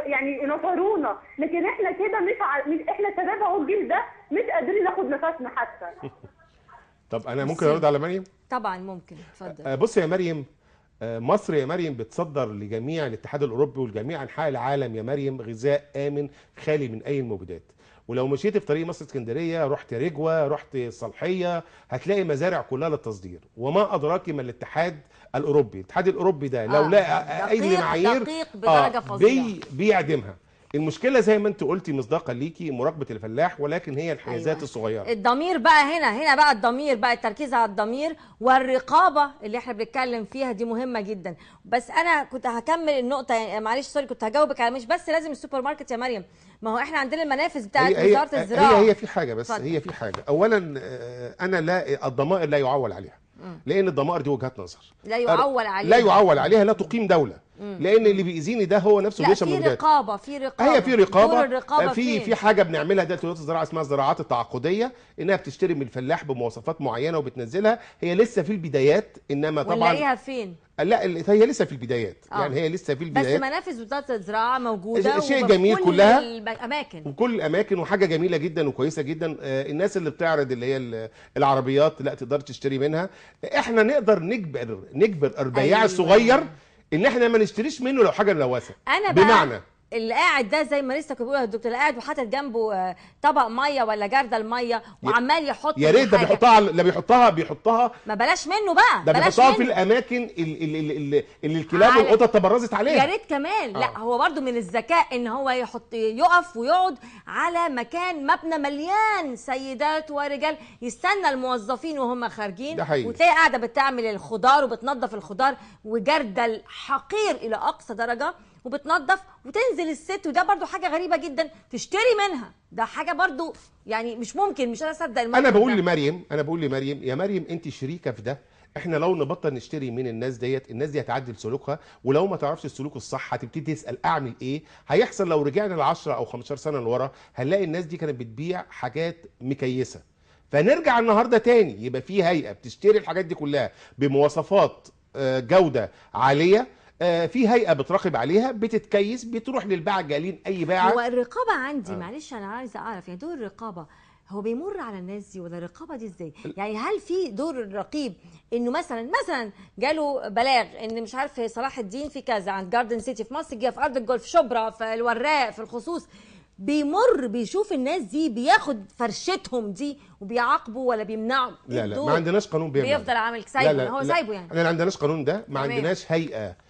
يعني نصرونا، لكن احنا كده مش احنا شباب اهو الجيل ده مش قادرين ناخد نفسنا حتى. طب انا ممكن ارد على مريم؟ طبعا ممكن، اتفضل. بص يا مريم، مصر يا مريم بتصدر لجميع الاتحاد الاوروبي ولجميع انحاء العالم يا مريم غذاء امن خالي من اي المبيدات. ولو مشيت في طريق مصر اسكندرية، رحت رجوه، رحت الصالحيه، هتلاقي مزارع كلها للتصدير. وما ادراك ما الاتحاد الاوروبي، الاتحاد الاوروبي ده لو لقى اي معايير دقيق بدرجة فظيعة بيعدمها. المشكلة زي ما انت قلتي مصداقا ليكي مراقبة الفلاح، ولكن هي الحيازات أيوة. الصغيرة. الضمير بقى هنا بقى الضمير بقى، التركيز على الضمير والرقابه اللي احنا بنتكلم فيها دي مهمة جدا. بس انا كنت هكمل النقطة يعني، معلش sorry، كنت هجاوبك على مش بس لازم السوبر ماركت يا مريم، ما هو احنا عندنا المنافذ بتاعت وزارة الزراعة. هي في حاجة بس فضل. هي في حاجة، اولا انا لا، الضمائر لا يعول عليها، لان الضمائر دي وجهات نظر لا يعول عليها، لا يعول عليها، لا تقيم دولة. لان اللي بيأذيني ده هو نفسه بيشرب مبيدات. في رقابه، في رقابه، هي في رقابه، في حاجة بنعملها دلوقتي وزارة الزراعة اسمها الزراعات التعاقديه، انها بتشتري من الفلاح بمواصفات معينة وبتنزلها. هي لسه في البدايات، انما طبعا ونلاقيها فين؟ لا هي لسه في البدايات، يعني هي لسه في البدايات، بس منافذ وزارة الزراعة موجودة، شيء جميل كلها الاماكن، وكل الاماكن، وحاجه جميلة جدا وكويسة جدا. الناس اللي بتعرض اللي هي العربيات لا تقدر تشتري منها. احنا نقدر نجبر البياع أيوة. الصغير ان احنا ما نشتريش منه لو حاجة ملوثة. انا بقى بمعنى اللي قاعد ده زي ما لسه كنت بقول الدكتور، اللي قاعد وحاطط جنبه طبق مية ولا جردل مية وعمال يحط، يا ريت ده بيحطها، لا بيحطها ما بلاش منه بقى، ده بيحطها في الاماكن اللي الكلاب والقطط تبرزت عليها. يا ريت كمان. لا هو برده من الذكاء ان هو يحط، يقف ويقعد على مكان مبنى مليان سيدات ورجال، يستنى الموظفين وهم خارجين، وتلاقي قاعدة بتعمل الخضار وبتنظف الخضار وجردل حقير الى اقصى درجه وبتنظف، وتنزل الست، وده برضو حاجة غريبة جدا تشتري منها، ده حاجة برضو يعني مش ممكن، مش انا اصدق. انا بقول لمريم، انا بقول لمريم، يا مريم انت شريكه في ده. احنا لو نبطل نشتري من الناس ديت، الناس دي هتعدل سلوكها، ولو ما تعرفش السلوك الصح هتبتدي تسال اعمل ايه. هيحصل لو رجعنا ل 10 او 15 سنة لورا هنلاقي الناس دي كانت بتبيع حاجات مكيسه. فنرجع النهارده تاني يبقى في هيئة بتشتري الحاجات دي كلها بمواصفات جوده عالية، في هيئة بتراقب عليها، بتتكيس، بتروح للباعة الجالين اي باعه. هو الرقابة عندي معلش انا عايزه اعرف، يعني دور الرقابة هو بيمر على الناس دي ولا الرقابة دي ازاي؟ يعني هل في دور الرقيب انه مثلا جاله بلاغ ان مش عارف صلاح الدين في كذا عند جاردن سيتي في مصر، في ارض الجولف، شبرا، في الوراق، في الخصوص، بيمر بيشوف الناس دي، بياخد فرشتهم دي وبيعاقبوا ولا بيمنعوا؟ لا لا، ما عندناش قانون بيمنع، بيفضل عامل سايبه، هو سايبه يعني. احنا ما عندناش قانون ده، ما عندناش هيئة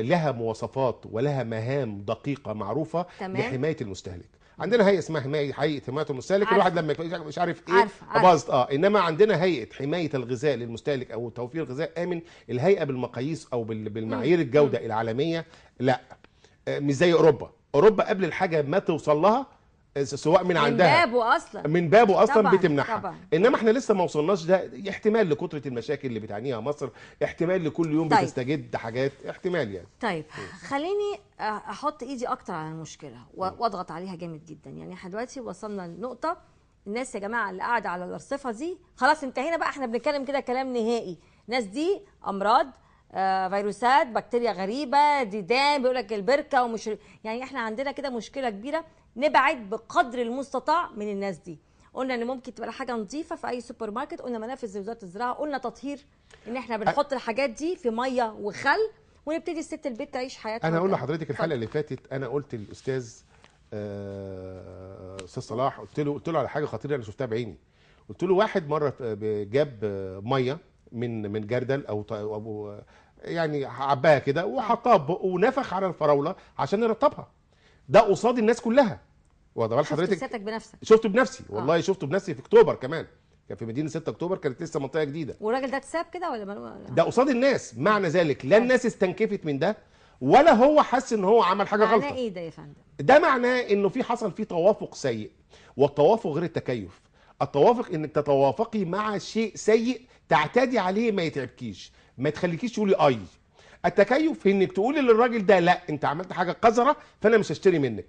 لها مواصفات ولها مهام دقيقة معروفة لحماية المستهلك. عندنا هيئة اسمها هيئة حماية المستهلك، الواحد لما مش عارف ايه باظت انما عندنا هيئة حماية الغذاء للمستهلك او توفير غذاء امن. الهيئة بالمقاييس او بالمعايير الجودة العالمية لا، مش زي اوروبا. اوروبا قبل الحاجة ما توصل لها سواء من عندها من بابه اصلا طبعًا بتمنحها طبعًا. انما احنا لسه ما وصلناش. ده احتمال لكثرة المشاكل اللي بتعانيها مصر، احتمال لكل يوم طيب. بتستجد حاجات، احتمال يعني. طيب خليني احط ايدي اكتر على المشكلة واضغط عليها جامد جدا. يعني احنا دلوقتي وصلنا لنقطة، الناس يا جماعة اللي قاعدة على الارصفه دي خلاص انتهينا بقى، احنا بنتكلم كده كلام نهائي. الناس دي امراض، فيروسات، بكتيريا غريبة، ديدان، بيقول لك البركة ومش، يعني احنا عندنا كده مشكلة كبيرة. نبعد بقدر المستطاع من الناس دي. قلنا ان ممكن تبقى حاجة نظيفة في اي سوبر ماركت، قلنا منافذ وزارة الزراعة، قلنا تطهير، ان احنا بنحط الحاجات دي في مية وخل ونبتدي الست البيت تعيش حياتها. انا اقول لحضرتك الحلقة اللي فاتت انا قلت للاستاذ استاذ صلاح، قلت له على حاجة خطيرة انا شفتها بعيني. قلت له واحد مرة جاب مية من جردل او يعني عباها كده وحطها ببقه ونفخ على الفراوله عشان يرطبها. ده قصاد الناس كلها. واخده بال حضرتك؟ شفته بنفسك؟ شفته بنفسي والله. شفته بنفسي في اكتوبر كمان، كان في مدينة 6 اكتوبر، كانت لسه منطقة جديدة. والراجل ده اتساب كده ولا ده قصاد الناس؟ معنى ذلك لا الناس استنكفت من ده ولا هو حس ان هو عمل حاجة غلط. معناه ايه ده يا فندم؟ ده معناه انه في حصل فيه توافق سيء، والتوافق غير التكيف. التوافق انك تتوافقي مع شيء سيء تعتادي عليه، ما يتعبكيش، ما تخليكيش تقولي اي. التكيف انك تقولي للراجل ده لا انت عملت حاجة قذرة فانا مش هشتري منك،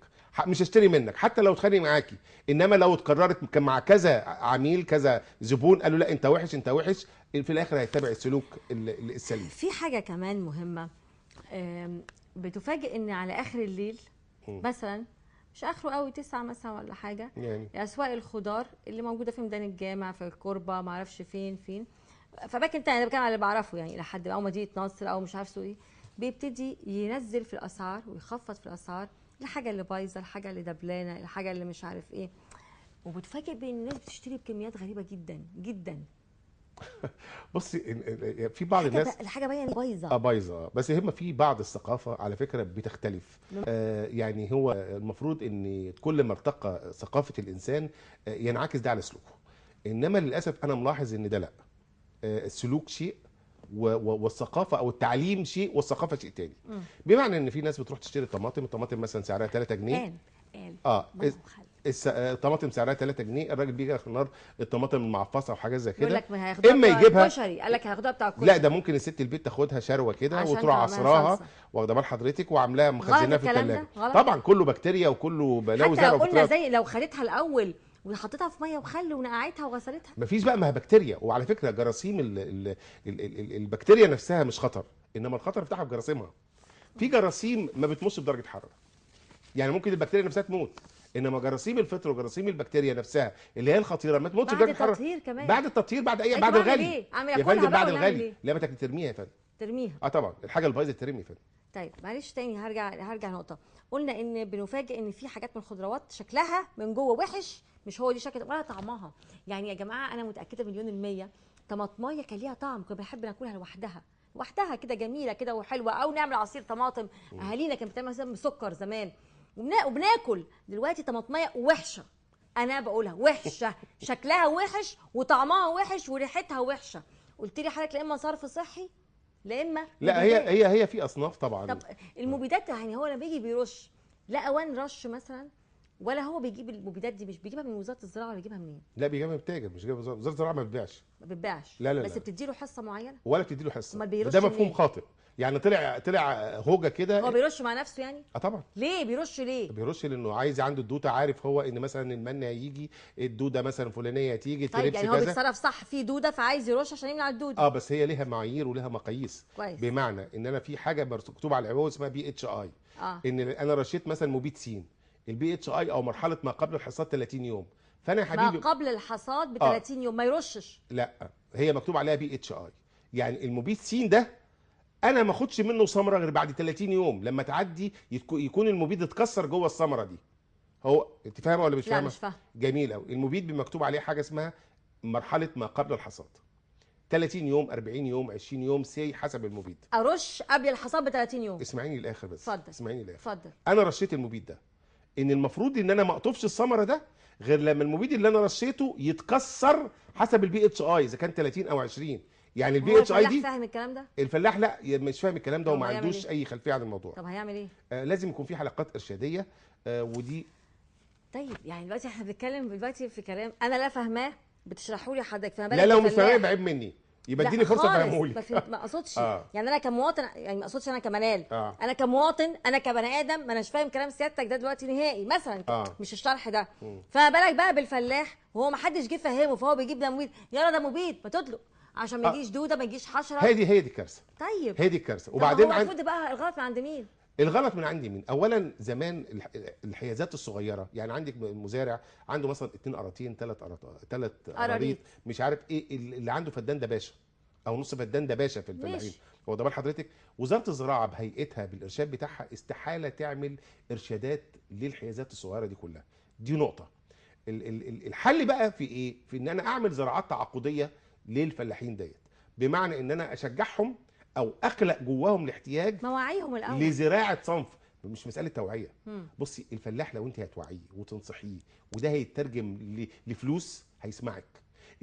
مش هشتري منك حتى لو اتخانق معاكي. انما لو اتكررت مع كذا عميل كذا زبون قالوا لا انت وحش انت وحش، في الاخر هيتبع السلوك السليم. في حاجة كمان مهمة بتفاجئ ان على اخر الليل مثلا، مش اخره قوي 9 مثلا ولا حاجة، يعني اسواق الخضار اللي موجودة في ميدان الجامع، في الكوربه، ما اعرفش فين فين، فباكن تاني، انا بتكلم على اللي بعرفه يعني الى حد ما، او مدينة نصر او مش عارف سوق ايه، بيبتدي ينزل في الاسعار ويخفض في الاسعار، الحاجة اللي بايظة، الحاجة اللي دبلانه، الحاجة اللي مش عارف ايه. وبتفاجئ بان الناس بتشتري بكميات غريبة جدا جدا. بصي في بعض الناس الحاجة باينة بايظة، بايظة، بس هم في بعض الثقافة على فكرة بتختلف. يعني هو المفروض ان كل ما ارتقى ثقافة الانسان ينعكس ده على سلوكه، انما للاسف انا ملاحظ ان ده لا، السلوك شيء والثقافة او التعليم شيء والثقافة شيء تاني. بمعنى ان في ناس بتروح تشتري طماطم، الطماطم مثلا سعرها 3 جنيه، الطماطم سعرها 3 جنيه، الراجل بيجي اخر النهار الطماطم المعفصه وحاجات زي كده، يقول لك ما هياخدوها اما يجيبها كشري، قال لك هياخدوها بتاع الكشري. لا ده ممكن الست البيت تاخدها شروه كده وتروح عصراها، واخده بال حضرتك، وعاملاها مخزناها في الثلاجة. طبعا كله بكتيريا وكله بلاوي زرع. حتى لو قلنا زي لو خدتها الاول وحطيتها في مية وخل ونقعتها وغسلتها، مفيش بقى، ما هي بكتيريا. وعلى فكرة جراثيم البكتيريا نفسها مش خطر، انما الخطر بتاعها في جراثيمها. في جراثيم ما بتموتش بدرجة حرارة، يعني ممكن البكتيريا نفسها تموت، انما جراثيم الفطر وجراثيم البكتيريا نفسها اللي هي الخطيرة ما تموتش بدرجة حرارة. بعد التطهير كمان، بعد التطهير، بعد اي، بعد الغلي يا فندم، بعد الغلي. لا ما ترميها يا فندم، ترميها. طبعا الحاجة البايظه ترمي يا فندم. طيب معلش تاني هرجع نقطة، قلنا ان بنفاجئ ان في حاجات من الخضروات شكلها من جوه وحش، مش هو دي شكل ولا طعمها. يعني يا جماعة انا متاكدة 100% طماطمايه كان ليها طعم، كنا بنحب ناكلها لوحدها لوحدها كده، جميلة كده وحلوه، او نعمل عصير طماطم. اهالينا كانت بتعمل مثلا بسكر زمان وبناكل. دلوقتي طماطمايه وحشة، انا بقولها وحشة، شكلها وحش وطعمها وحش وريحتها وحشة. قلت لي حضرتك لا اما صرف صحي لا اما لا، هي في اصناف طبعا. طب المبيدات يعني هو لما بيجي بيرش لا اوان رش مثلا، ولا هو بيجيب المبيدات دي؟ مش بيجيبها من وزارة الزراعة ولا بيجيبها منين؟ لا بيجيبها من التاجر، مش بيجيبها وزارة الزراعة، ما بتبيعش. ما بتبيعش. لا لا، بس لا. بتدي له حصة معينة ولا بتدي له حصة؟ ده مفهوم خاطئ. يعني طلع هوجه كده. هو بيرش مع نفسه يعني؟ طبعا. ليه بيرش؟ ليه بيرش؟ لانه عايز عنده الدودة، عارف هو ان مثلا المن هيجي، الدودة مثلا فلانيه هتيجي. طيب يعني هو بيتصرف صح، في دوده فعايز يرش عشان يمنع الدودة. بس هي ليها معايير وليها مقاييس. كويس. بمعنى ان انا في حاجة مكتوبة على العبوه اسمها PHI، ان انا رشيت مثلا مبيد سين، ال PHI او مرحلة ما قبل الحصاد 30 يوم، فانا يا حبيبي ما قبل الحصاد ب 30 يوم ما يرشش. لا هي مكتوب عليها PHI، يعني المبيد سين ده انا ما اخدش منه ثمره غير بعد 30 يوم، لما تعدي يكون المبيد اتكسر جوه الثمرة دي. هو انت فاهمه ولا مش فاهمه؟ لا مش فاهمه. جميل قوي. المبيد مكتوب عليه حاجة اسمها مرحلة ما قبل الحصاد، 30 يوم، 40 يوم، 20 يوم، سي حسب المبيد. ارش قبل الحصاد ب 30 يوم. اسمعيني للاخر بس. اتفضل. اسمعيني للاخر. اتفضل. انا رشيت المبيد ده، ان المفروض ان انا ما اقطفش الثمرة ده غير لما المبيد اللي انا رشيته يتكسر حسب ال PHI، اذا كان 30 او 20. يعني ال PHI دي فاهم الكلام ده؟ الفلاح لا مش فاهم الكلام ده وما عندوش اي خلفية عن الموضوع. طب هيعمل ايه؟ لازم يكون في حلقات ارشاديه، ودي. طيب يعني دلوقتي احنا بنتكلم دلوقتي في كلام انا لا فاهماه، بتشرحوا لي حضرتك، فما بالك لا لو مش فاهماه يبقى عيب مني. يبقى اديني فرصة افهمهولك. ما اقصدش يعني انا كمواطن، يعني ما اقصدش انا كمنال، انا كمواطن، انا كبني ادم ما اناش فاهم كلام سيادتك ده دلوقتي نهائي مثلا، مش الشرح ده. فما بالك بقى بالفلاح وهو ما حدش جه فهمه، فهو بيجيب ده مبيد، يلا ده مبيد ما تطلق عشان ما يجيش دوده، ما يجيش حشرة. هي دي الكارثة. طيب هي دي الكارثة. وبعدين المفروض بقى الغلط من عند مين؟ الغلط من عندي مين؟ اولا زمان الحيازات الصغيرة، يعني عندك مزارع عنده مثلا 2 قراطين، 3 قراريط، مش عارف ايه، اللي عنده فدان ده باشا او نص فدان ده باشا في الفلاحين. هو ده بال حضرتك؟ وزارة الزراعة بهيئتها بالارشاد بتاعها استحالة تعمل ارشادات للحيازات الصغيرة دي كلها. دي نقطة. الحل بقى في ايه؟ في ان انا اعمل زراعات تعاقديه للفلاحين ديت، بمعنى ان انا اشجعهم او اخلق جواهم الاحتياج، مواعيهم الاول لزراعه صنف. مش مسالة توعيه. بصي الفلاح لو انت هتوعيه وتنصحيه وده هيترجم لفلوس هيسمعك،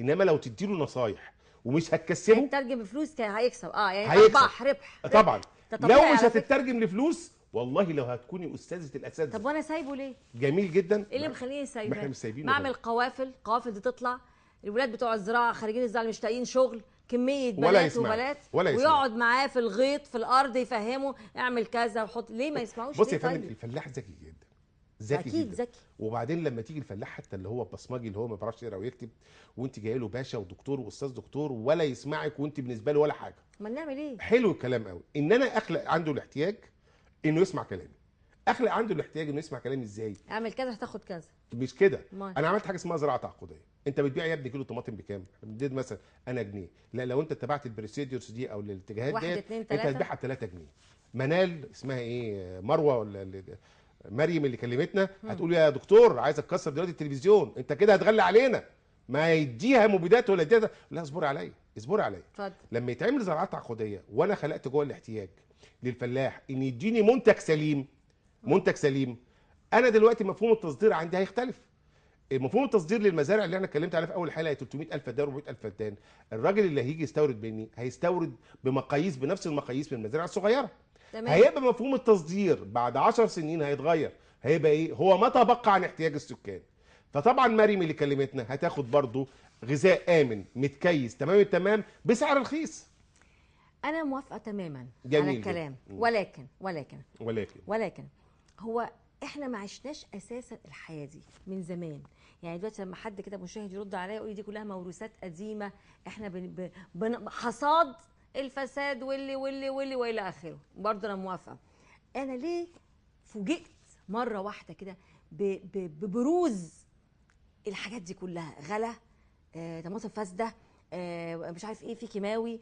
انما لو تديله نصايح ومش هتكسبه، هيترجم بفلوس هيكسب. يعني ارباح، ربح طبعا. لو مش هتترجم لفلوس والله لو هتكوني استاذه الاساتذة. طب وانا سايبه ليه؟ جميل جدا. ايه اللي مخليني سايبه؟ ما احنا مش سايبينه. بعمل قوافل، قوافل دي تطلع الولاد بتوع الزراعة خارجين الزراعة مش لاقيين شغل، كمية بنات وبنات، ويقعد معاه في الغيط في الارض يفهمه اعمل كذا وحط. ليه ما يسمعوش؟ بص يا فندم، الفلاح ذكي جدا، ذكي اكيد ذكي. وبعدين لما تيجي الفلاح حتى اللي هو بصمجي اللي هو ما بيعرفش يقرا ويكتب، وانت جاي له باشا ودكتور واستاذ دكتور ولا يسمعك وانت بالنسبة له ولا حاجة، ما نعمل ايه؟ حلو الكلام قوي. ان انا اخلق عنده الاحتياج انه يسمع كلامي. اخلق عنده الاحتياج انه يسمع كلامي ازاي؟ اعمل كذا هتاخد كذا. مش كده، انا عملت حاجة اسمها زراعة تعاقديه. انت بتبيع يا ابني كيلو طماطم بكام؟ بنديت مثلا انا جنيه، لا لو انت اتبعت ال procedures دي او الاتجاهات دي انت هتبيعها ب 3 جنيه. منال اسمها ايه، مروه ولا مريم اللي كلمتنا، هتقول يا دكتور عايز اتكسر دلوقتي التلفزيون، انت كده هتغلي علينا، ما يديها مبيدات ولا يديها. لا اصبري عليا، اصبري عليا. اتفضل. لما يتعمل زراعات تعاقديه وانا خلقت جوه الاحتياج للفلاح ان يديني منتج سليم، منتج سليم، انا دلوقتي مفهوم التصدير عندي هيختلف. مفهوم التصدير للمزارع اللي احنا اتكلمت عليه في اول حلقة 300,000 فدان 400,000 فدان، الراجل اللي هيجي يستورد مني هيستورد بمقاييس، بنفس المقاييس من المزارع الصغيرة. تمام. هيبقى مفهوم التصدير بعد 10 سنين هيتغير، هيبقى ايه؟ هو ما تبقى عن احتياج السكان. فطبعا مريم اللي كلمتنا هتاخد برضو غذاء امن متكيس تمام التمام بسعر رخيص. انا موافقة تماما على الكلام، ولكن ولكن ولكن ولكن هو احنا ما عشناش اساسا الحياة دي من زمان. يعني دلوقتي لما حد كده مشاهد يرد عليا يقول لي دي كلها موروثات قديمة، احنا حصاد الفساد واللي واللي واللي والى اخره، برضه انا موافقة. انا ليه فوجئت مرة واحدة كده ببروز الحاجات دي كلها؟ غلا، طماطم فاسدة، مش عارف ايه، في كيماوي،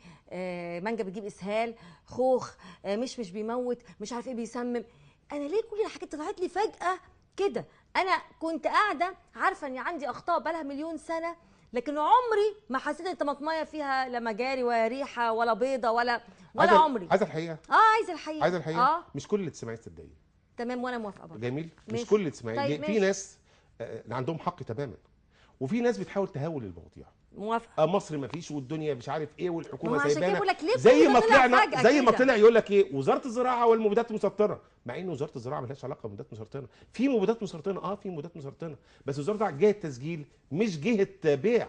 مانجا بتجيب اسهال، خوخ، مش بيموت، مش عارف ايه بيسمم. انا ليه كل الحاجات طلعت لي فجأة كده؟ انا كنت قاعدة عارفه ان عندي اخطاء بقالها مليون سنة، لكن عمري ما حسيت ان طماطمايه فيها لا مجاري ولا ريحه ولا بيضة ولا عمري. عايزه الحقيقة؟ عايزه الحقيقة. عايزه الحقيقة؟ مش كل اللي تسمعيه تصدقيه. تمام، وانا موافقة برضه. جميل. مش كل اللي تسمعيه. طيب في ناس عندهم حق تماما، وفي ناس بتحاول تهول المواضيع. موافقة. مصر ما فيش والدنيا مش عارف ايه والحكومة سايبانا. زي ما طلعنا، زي ما طلع يقول لك ايه، وزارة الزراعة والمبيدات مسرطنه، مع ان وزارة الزراعة مالهاش علاقة بمبيدات مسرطنه. في مبيدات مسرطنه، في مبيدات مسرطنه، بس وزارة الزراعة جهة تسجيل مش جهة بيع.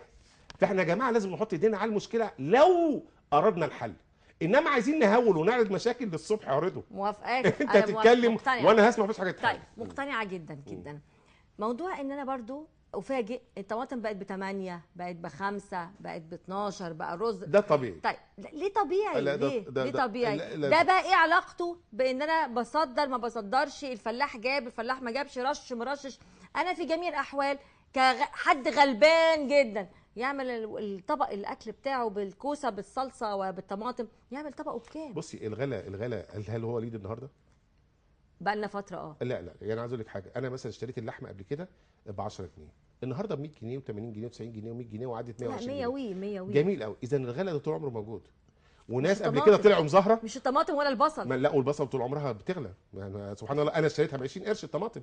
فاحنا يا جماعة لازم نحط ايدينا على المشكلة لو اردنا الحل، انما عايزين نهول ونعرض مشاكل للصبح. اعرضه. موافقاك. انت هتتكلم وانا هسمع، مفيش حاجة تتحل. طيب مقتنعة جدا جدا. موضوع ان انا برضو افاجئ الطماطم بقت ب8، بقت ب5، بقت ب12، بقى الرز ده طبيعي. طيب ليه طبيعي؟ ليه؟ ليه طبيعي؟ ده بقى ايه علاقته بان انا بصدر ما بصدرش، الفلاح جاب الفلاح ما جابش، رش مرشش؟ انا في جميع الاحوال كحد غلبان جدا يعمل الطبق الاكل بتاعه بالكوسه بالصلصه وبالطماطم، يعمل طبقه بكام؟ بصي الغلا هل هو ليد النهارده؟ بقى لنا فترة. لا لا، يعني عايز اقول لك حاجة، انا مثلا اشتريت اللحمة قبل كده ب 10 جنيه، النهارده ب 100 جنيه و80 جنيه و90 جنيه و100 جنيه وعدت 120 جنيه. 100 100 100. جميل قوي. اذا الغلا ده طول عمره موجود، وناس قبل كده طلعوا مظاهره، مش الطماطم ولا البصل. لا، والبصل طول عمرها بتغلى، يعني سبحان الله انا اشتريتها ب 20 قرش الطماطم،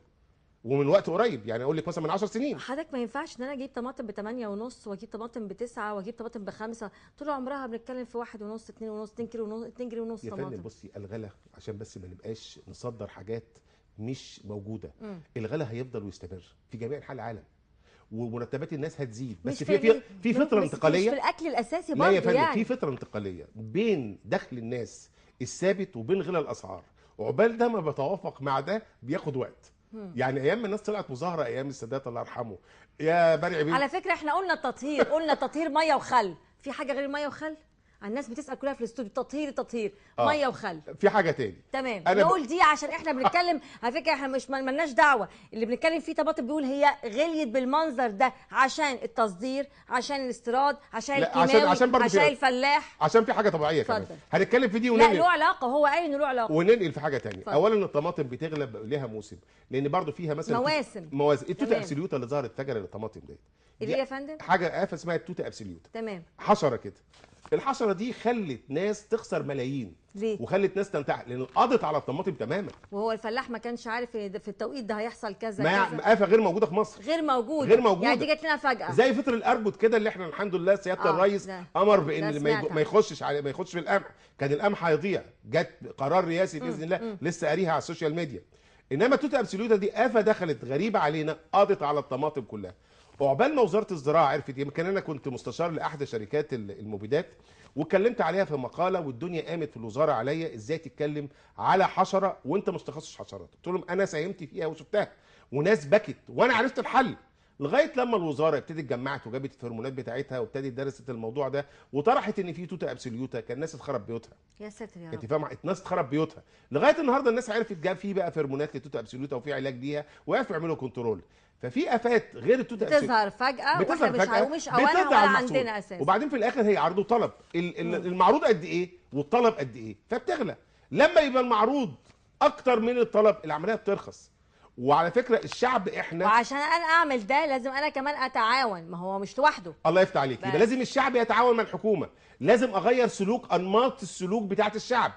ومن وقت قريب، يعني اقول لك مثلا من 10 سنين. حضرتك ما ينفعش ان انا اجيب طماطم ب 8.5 واجيب طماطم ب 9 واجيب طماطم ب5، طول عمرها بنتكلم في 1.5 2.5 2 كيلو ونص 2 جنيه ونص طماطم. يا فندم بصي، الغلا عشان بس ما نبقاش نصدر حاجات مش موجودة، الغلا هيفضل ويستمر في جميع انحاء العالم، ومرتبات الناس هتزيد، بس في فترة انتقالية. مش في الاكل الاساسي برضه. لا يا فندم، يعني في فترة انتقالية بين دخل الناس الثابت وبين غلاء الاسعار، عقبال ده ما بتوافق مع ده بياخد وقت. يعني ايام ما الناس طلعت مظاهره ايام السادات الله يرحمه يا برع بيه. على فكرة احنا قلنا التطهير، قلنا تطهير مية وخل، في حاجة غير مية وخل؟ الناس بتسال كلها في الاستوديو تطهير تطهير مية وخل. في حاجة تاني. تمام، نقول دي عشان احنا بنتكلم على فكرة، احنا مش مالناش دعوه، اللي بنتكلم فيه طماطم بيقول هي غليت بالمنظر ده عشان التصدير، عشان الاستيراد، عشان الكيماوي، عشان الفلاح، عشان في حاجة طبيعية كمان هنتكلم في دي وننقل. لا له علاقة، هو قال انه له علاقة، وننقل في حاجة تانية. اولا الطماطم بتغلب لها موسم، لان برضو فيها مثلا مواسم التوته absoluta اللي ظهرت فجاة للطماطم ديت. اللي يا فندم حاجة آفة اسمها التوته absoluta. تمام، حشرة كده. الحشرة دي خلت ناس تخسر ملايين. ليه؟ وخلت ناس تنتحر لان قضت على الطماطم تماما، وهو الفلاح ما كانش عارف ان في التوقيت ده هيحصل كذا كذا. آفة غير موجودة في مصر، غير موجودة، يعني دي جت لنا فجاة زي فطر الارجل كده، اللي احنا الحمد لله سيادة الرئيس امر بان اللي ما يخشش على ما يخش في القمح، كان القمح هيضيع. جت قرار رئاسي باذن الله، لسه قاريها على ال social media. انما توته absoluta دي آفة دخلت غريبة علينا، قضت على الطماطم كلها. وعقبال ما وزارة الزراعة عرفت، يمكن انا كنت مستشار لاحدى شركات المبيدات واتكلمت عليها في مقاله، والدنيا قامت في الوزارة عليا ازاي تتكلم على حشرة وانت مش تخصص حشرات. قلت لهم انا ساهمت فيها وشفتها وناس بكت وانا عرفت الحل، لغاية لما الوزارة ابتدت جمعت وجابت الهرمونات بتاعتها وابتدت درست الموضوع ده وطرحت ان في توته absoluta، كان الناس اتخرب بيوتها. يا ساتر يا رب. انت فاهمه؟ الناس اتخرب بيوتها لغاية النهارده. الناس عرفت جاب في بقى هرمونات للتوته absoluta وفي علاج ليها وعرفوا يعملوا control. ففي افات غير التوته بتظهر فجاة، واحنا مش اوانها ولا عندنا اساسا. وبعدين في الاخر هي عرض وطلب، المعروض قد ايه والطلب قد ايه، فبتغلى. لما يبقى المعروض اكتر من الطلب العملية بترخص. وعلى فكرة الشعب احنا، وعشان انا اعمل ده لازم انا كمان اتعاون، ما هو مش لوحده. الله يفتح عليك. يبقى لازم الشعب يتعاون مع الحكومة، لازم اغير سلوك، انماط السلوك بتاعت الشعب.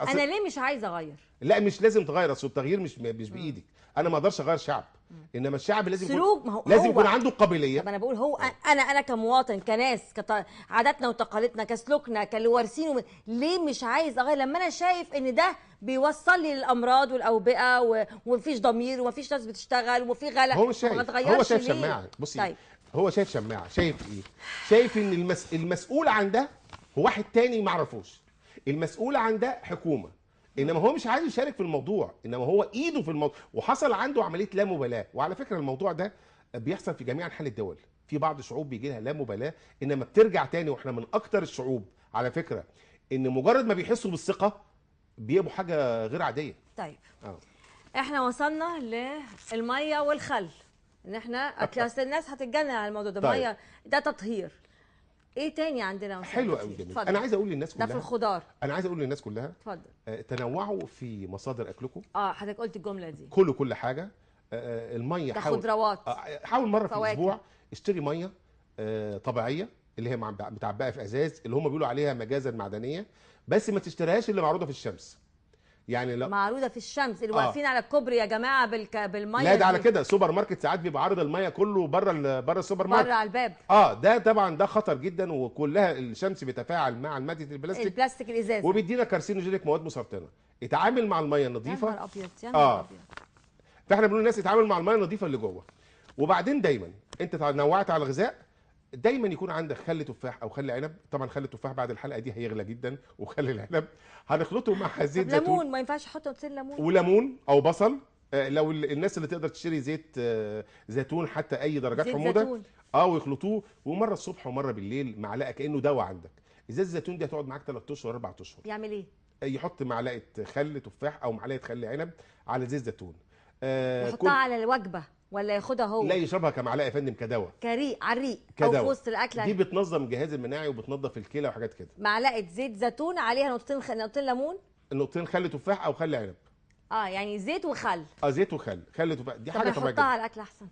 انا ليه مش عايزه اغير؟ لا مش لازم تغير، اصل التغيير مش بايدك. انا ما اقدرش اغير شعب، انما الشعب لازم سلوك، ما هو لازم يكون عنده قابلية. طب انا بقول هو انا كمواطن، كناس، عاداتنا وتقاليدنا، كسلوكنا، كاللي وارثينه، ليه مش عايز اغير لما انا شايف ان ده بيوصل لي للامراض والاوبئه ومفيش ضمير ومفيش ناس بتشتغل وفي غلا؟ هو مش شايف، هو شايف شماعة. بصي طيب. هو شايف شماعة، شايف ايه؟ شايف ان المسؤول عن ده هو واحد تاني ما اعرفوش، المسؤول عن ده حكومة، انما هو مش عايز يشارك في الموضوع، انما هو ايده في الموضوع، وحصل عنده عملية لا مبالاة. وعلى فكرة الموضوع ده بيحصل في جميع انحاء الدول، في بعض الشعوب بيجي لها لا مبالاة، انما بترجع تاني. واحنا من اكتر الشعوب على فكرة ان مجرد ما بيحسوا بالثقة بيبقوا حاجة غير عادية. طيب احنا وصلنا للمية والخل، ان احنا اصل الناس هتتجنن على الموضوع ده. طيب. مية ده تطهير. ايه تاني عندنا؟ حلو قوي، جميل. انا عايز اقول للناس كلها ده في الخضار، انا عايز اقول للناس كلها اتفضل، تنوعوا في مصادر اكلكم. حضرتك قلت الجملة دي، كلوا كل حاجة. المية حاول، خضروات، حاول مرة في الاسبوع اشتري مية طبيعية اللي هي متعبئه في ازاز، اللي هم بيقولوا عليها مجازا معدنية، بس ما تشتريهاش اللي معروضة في الشمس. يعني لو معروضة في الشمس اللي واقفين على الكوبري يا جماعة بالمية. لا ده على كده سوبر ماركت ساعات بيبقى عارض المية كله بره السوبر ماركت، بره على الباب. ده طبعا ده خطر جدا، وكلها الشمس بيتفاعل مع مادة البلاستيك الازاز، وبيدينا carcinogenic، مواد مسرطنه. اتعامل مع المية النظيفة. يا نهار ابيض، يا نهار ابيض. فاحنا بنقول للناس اتعامل مع المية النظيفة اللي جوه. وبعدين دايما انت تنوعت على الغذاء، دايما يكون عندك خل تفاح او خل عنب. طبعا خل التفاح بعد الحلقة دي هيغلى جدا، وخل العنب هنخلطه مع زيت زيتون. ليمون ما ينفعش احط نقطتين ليمون؟ وليمون او بصل. لو الناس اللي تقدر تشتري زيت زيتون حتى اي درجات حموضه، ويخلطوه، ومرة الصبح ومرة بالليل معلقه كانه دواء عندك. ازازة الزيتون دي هتقعد معاك 3 اشهر 4 اشهر. يعمل ايه؟ يحط معلقه خل تفاح او معلقه خل عنب على زيت زيتون. يحطها على الوجبة ولا ياخدها هو؟ لا يشربها كمعلقه يا فندم، كدواء، كريق على الريق او في وسط الاكلة. دي بتنظم الجهاز المناعي وبتنظف الكلى وحاجات كده. معلقه زيت زيتون عليها نقطتين ليمون، نقطتين خل تفاح او خل عنب. يعني زيت وخل. زيت وخل، خل تفاح، دي حاجة طبيعية. حطها على الاكل احسن،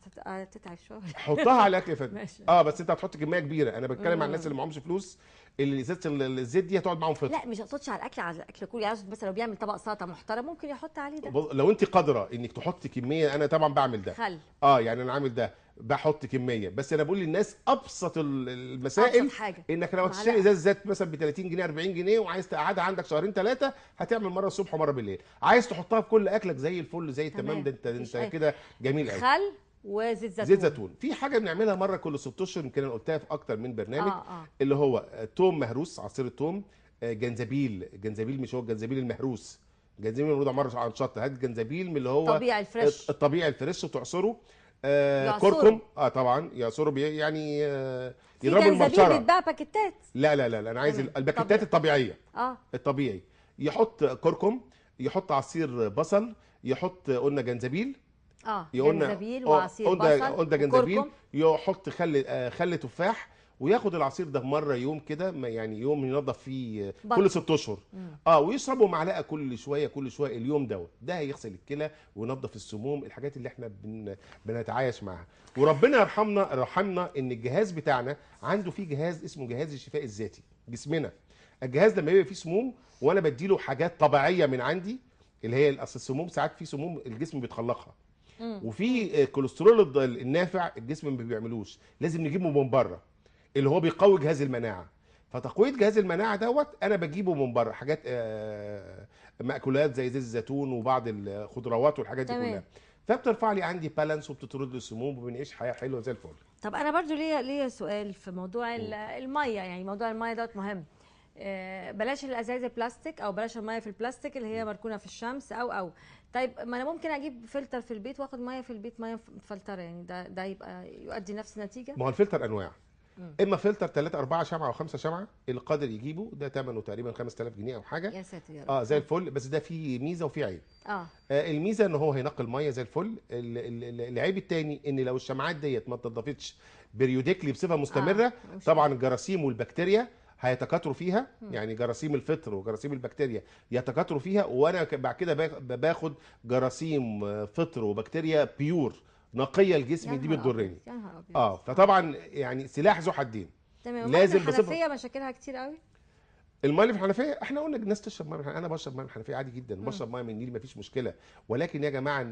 تتعب شوية. حطها على الاكل يا فندم. ماشي. بس انت هتحط كمية كبيرة. انا بتكلم عن الناس اللي معهمش فلوس، اللي ازازة الزيت دي هتقعد معاهم فترة. لا مش اقصدش على الاكل، على الاكل كله يعني. بس لو بيعمل طبق سلطة محترم ممكن يحط عليه ده. لو انت قادرة انك تحطي كمية، انا طبعا بعمل ده خل. يعني انا عامل ده، بحط كمية، بس انا بقول للناس ابسط المسائل، أبسط حاجة. انك لو هتشتري ازازة زيت مثلا ب 30 جنيه 40 جنيه وعايز تقعدها عندك شهرين 3، هتعمل مرة الصبح ومرة بالليل. عايز تحطها في كل اكلك زي الفل زي التمام. ده انت كده جميل قوي. خل وزيت زيتون. زيت زيتون. في حاجة بنعملها مرة كل 6 اشهر، يمكن انا قلتها في اكتر من برنامج، اللي هو توم مهروس، عصير التوم، جنزبيل، جنزبيل مش هو الجنزبيل المهروس، جنزبيل الموجود مرة على الشط، هات جنزبيل من اللي هو الطبيعي ال fresh، الطبيعي ال fresh، وتعصره. كركم، طبعا يعصره، يعني يضربوا المبشره. جنزبيل بيتباع باكيتات. لا لا لا، انا عايز الباكيتات الطبيعية. الطبيعي. يحط كركم، يحط عصير بصل، يحط قلنا جنزبيل، جنزبيل وعصير بصل، قلنا جنزبيل، يحط خل تفاح، وياخد العصير ده مرة يوم كده، يعني يوم ينظف فيه كل 6 اشهر، ويشربه معلقه كل شوية كل شوية اليوم دوت. ده هيغسل الكلى وينظف السموم، الحاجات اللي احنا بنتعايش معاها. وربنا يرحمنا ان الجهاز بتاعنا عنده فيه جهاز اسمه جهاز الشفاء الذاتي. جسمنا الجهاز لما يبقى فيه سموم وانا بديله حاجات طبيعية من عندي، اللي هي اصل السموم ساعات في سموم الجسم بيتخلقها، وفي كوليسترول النافع الجسم ما بيعملوش، لازم نجيبه من بره، اللي هو بيقوي جهاز المناعة. فتقويه جهاز المناعة دوت انا بجيبه من بره، حاجات مأكولات زي زيت الزيتون وبعض الخضروات والحاجات دي كلها، فبترفع لي عندي بالانس وبتطرد لي السموم، وبنعيش حياة حلوة زي الفل. طب انا برضو ليا سؤال في موضوع المية، يعني موضوع المية دوت مهم. بلاش الازايز البلاستيك، او بلاش المية في البلاستيك اللي هي مركونة في الشمس او طيب ما انا ممكن اجيب فلتر في البيت واخد مية في البيت، مية مفلتره، يعني ده يبقى يؤدي نفس النتيجة. ما هو الفلتر انواع، اما فلتر 3 4 شمعة او 5 شمعة اللي قادر يجيبه ده ثمنه تقريبا 5000 جنيه او حاجة. يا ساتر يا رب. زي الفل، بس ده فيه ميزة وفيه عيب. الميزة ان هو هينقي المية زي الفل. العيب الثاني ان لو الشمعات ديت ما اتنضفتش periodically بصفة مستمرة، طبعا الجراثيم والبكتيريا هيتكاثروا فيها، يعني جراثيم الفطر وجراثيم البكتيريا يتكاثروا فيها، وانا بعد كده باخد جراثيم فطر وبكتيريا pure نقية لجسمي، دي بتضرني. فطبعا يعني سلاح ذو حدين. تمام. لازم الحنفية مشاكلها كتير قوي. المية اللي في الحنفية، احنا قلنا الناس تشرب مية من الحنفية، انا بشرب مية من الحنفية عادي جدا، بشرب مية من النيل مفيش مشكلة، ولكن يا جماعة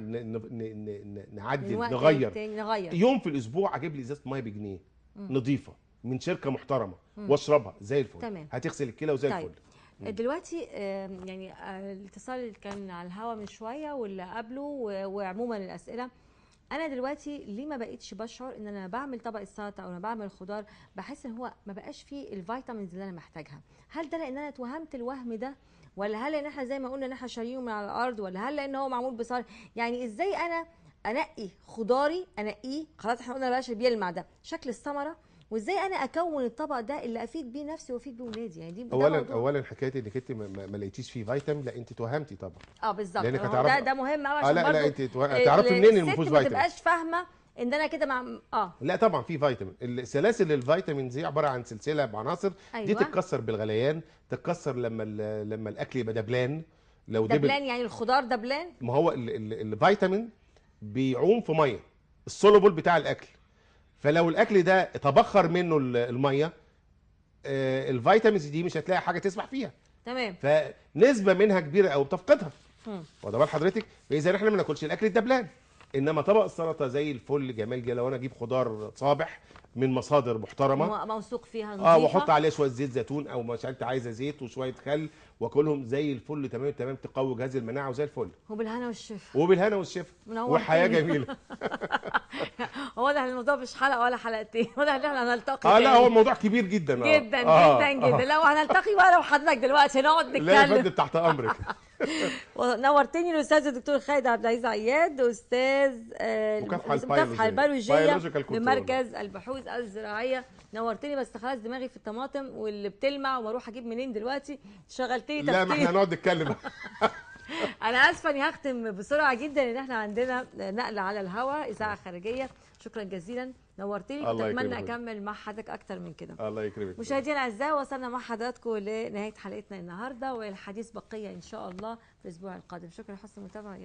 نعدل، نغير. يوم في الاسبوع اجيب لي ازازة مية بجنيه نظيفة من شركة محترمه واشربها زي الفل. تمام. هتغسل الكلى وزي الفل. دلوقتي يعني الاتصال اللي كان على الهوا من شوية واللي قبله وعموما الاسئلة، انا دلوقتي ليه ما بقيتش بشعر ان انا بعمل طبق السلطة او انا بعمل خضار، بحس ان هو ما بقاش فيه ال vitamins اللي انا محتاجها؟ هل ده لان انا اتوهمت الوهم ده، ولا هل ان احنا زي ما قلنا ان احنا شاريينه من على الارض، ولا هل لان هو معمول بصار؟ يعني ازاي انا انقي خضاري، انقيه خلاص احنا قلنا بلاش بيلمع ده شكل الثمرة، وازاي انا اكون الطبق ده اللي افيد بيه نفسي وافيد بيه ولادي؟ يعني دي اولا حكاية انك انت ما لقيتيش فيه فيتامين، لا انت توهمتي طبعا. بالظبط، ده مهم قوي عشان لا لا انت تعرفي منين ان ما فيهوش فيتامين، ما تبقاش فاهمه ان انا كده مع لا طبعا في فيتامين. سلاسل الفيتامين دي عبارة عن سلسلة بعناصر. أيوة. دي تتكسر بالغليان، تتكسر لما الاكل يبقى دبلان. لو دبلان يعني الخضار دبلان، ما هو الفيتامين بيعوم في مية، ال soluble بتاع الاكل، فلو الاكل ده تبخر منه المية، ال vitamins دي مش هتلاقي حاجة تسبح فيها. تمام. فنسبة منها كبيرة قوي بتفقدها. واخده بال حضرتك؟ فاذا احنا ما ناكلش الاكل الدبلان، انما طبق السلطة زي الفل جمال جدا. لو انا اجيب خضار صابح من مصادر محترمه موثوق فيها نظيفة، واحط عليه شوية زيت زيتون او مش انت عايزه زيت وشوية خل، واكلهم زي الفل تمام تمام، تقوي جهاز المناعة وزي الفل. وبالهنا والشفا. وبالهنا والشفا وحياه جميلة. واضح ان الموضوع مش حلقة ولا حلقتين، واضح ان احنا هنلتقي. لا هو الموضوع كبير جدا جدا جدا جدا. لو هنلتقي بقى لو حضرتك دلوقتي نقعد نتكلم. لا يا فندم تحت امرك. نورتني الاستاذ الدكتور خالد عبد العزيز عياد، استاذ المكافحه البيولوجية بمركز البحوث الزراعية. نورتني، بس خلاص دماغي في الطماطم واللي بتلمع واروح اجيب منين دلوقتي، شغلتني تفكير. لا ما احنا هنقعد نتكلم. انا اسفه اني هختم بسرعة جدا، ان احنا عندنا نقله على الهواء، اذاعة خارجية. شكرا جزيلا، نورتني، كنت اتمنى اكمل مع حضرتك اكتر من كده. الله يكرمك. مشاهدينا الاعزاء، وصلنا مع حضراتكم لنهاية حلقتنا النهارده، والحديث بقية ان شاء الله في الاسبوع القادم. شكرا لحسن المتابعة.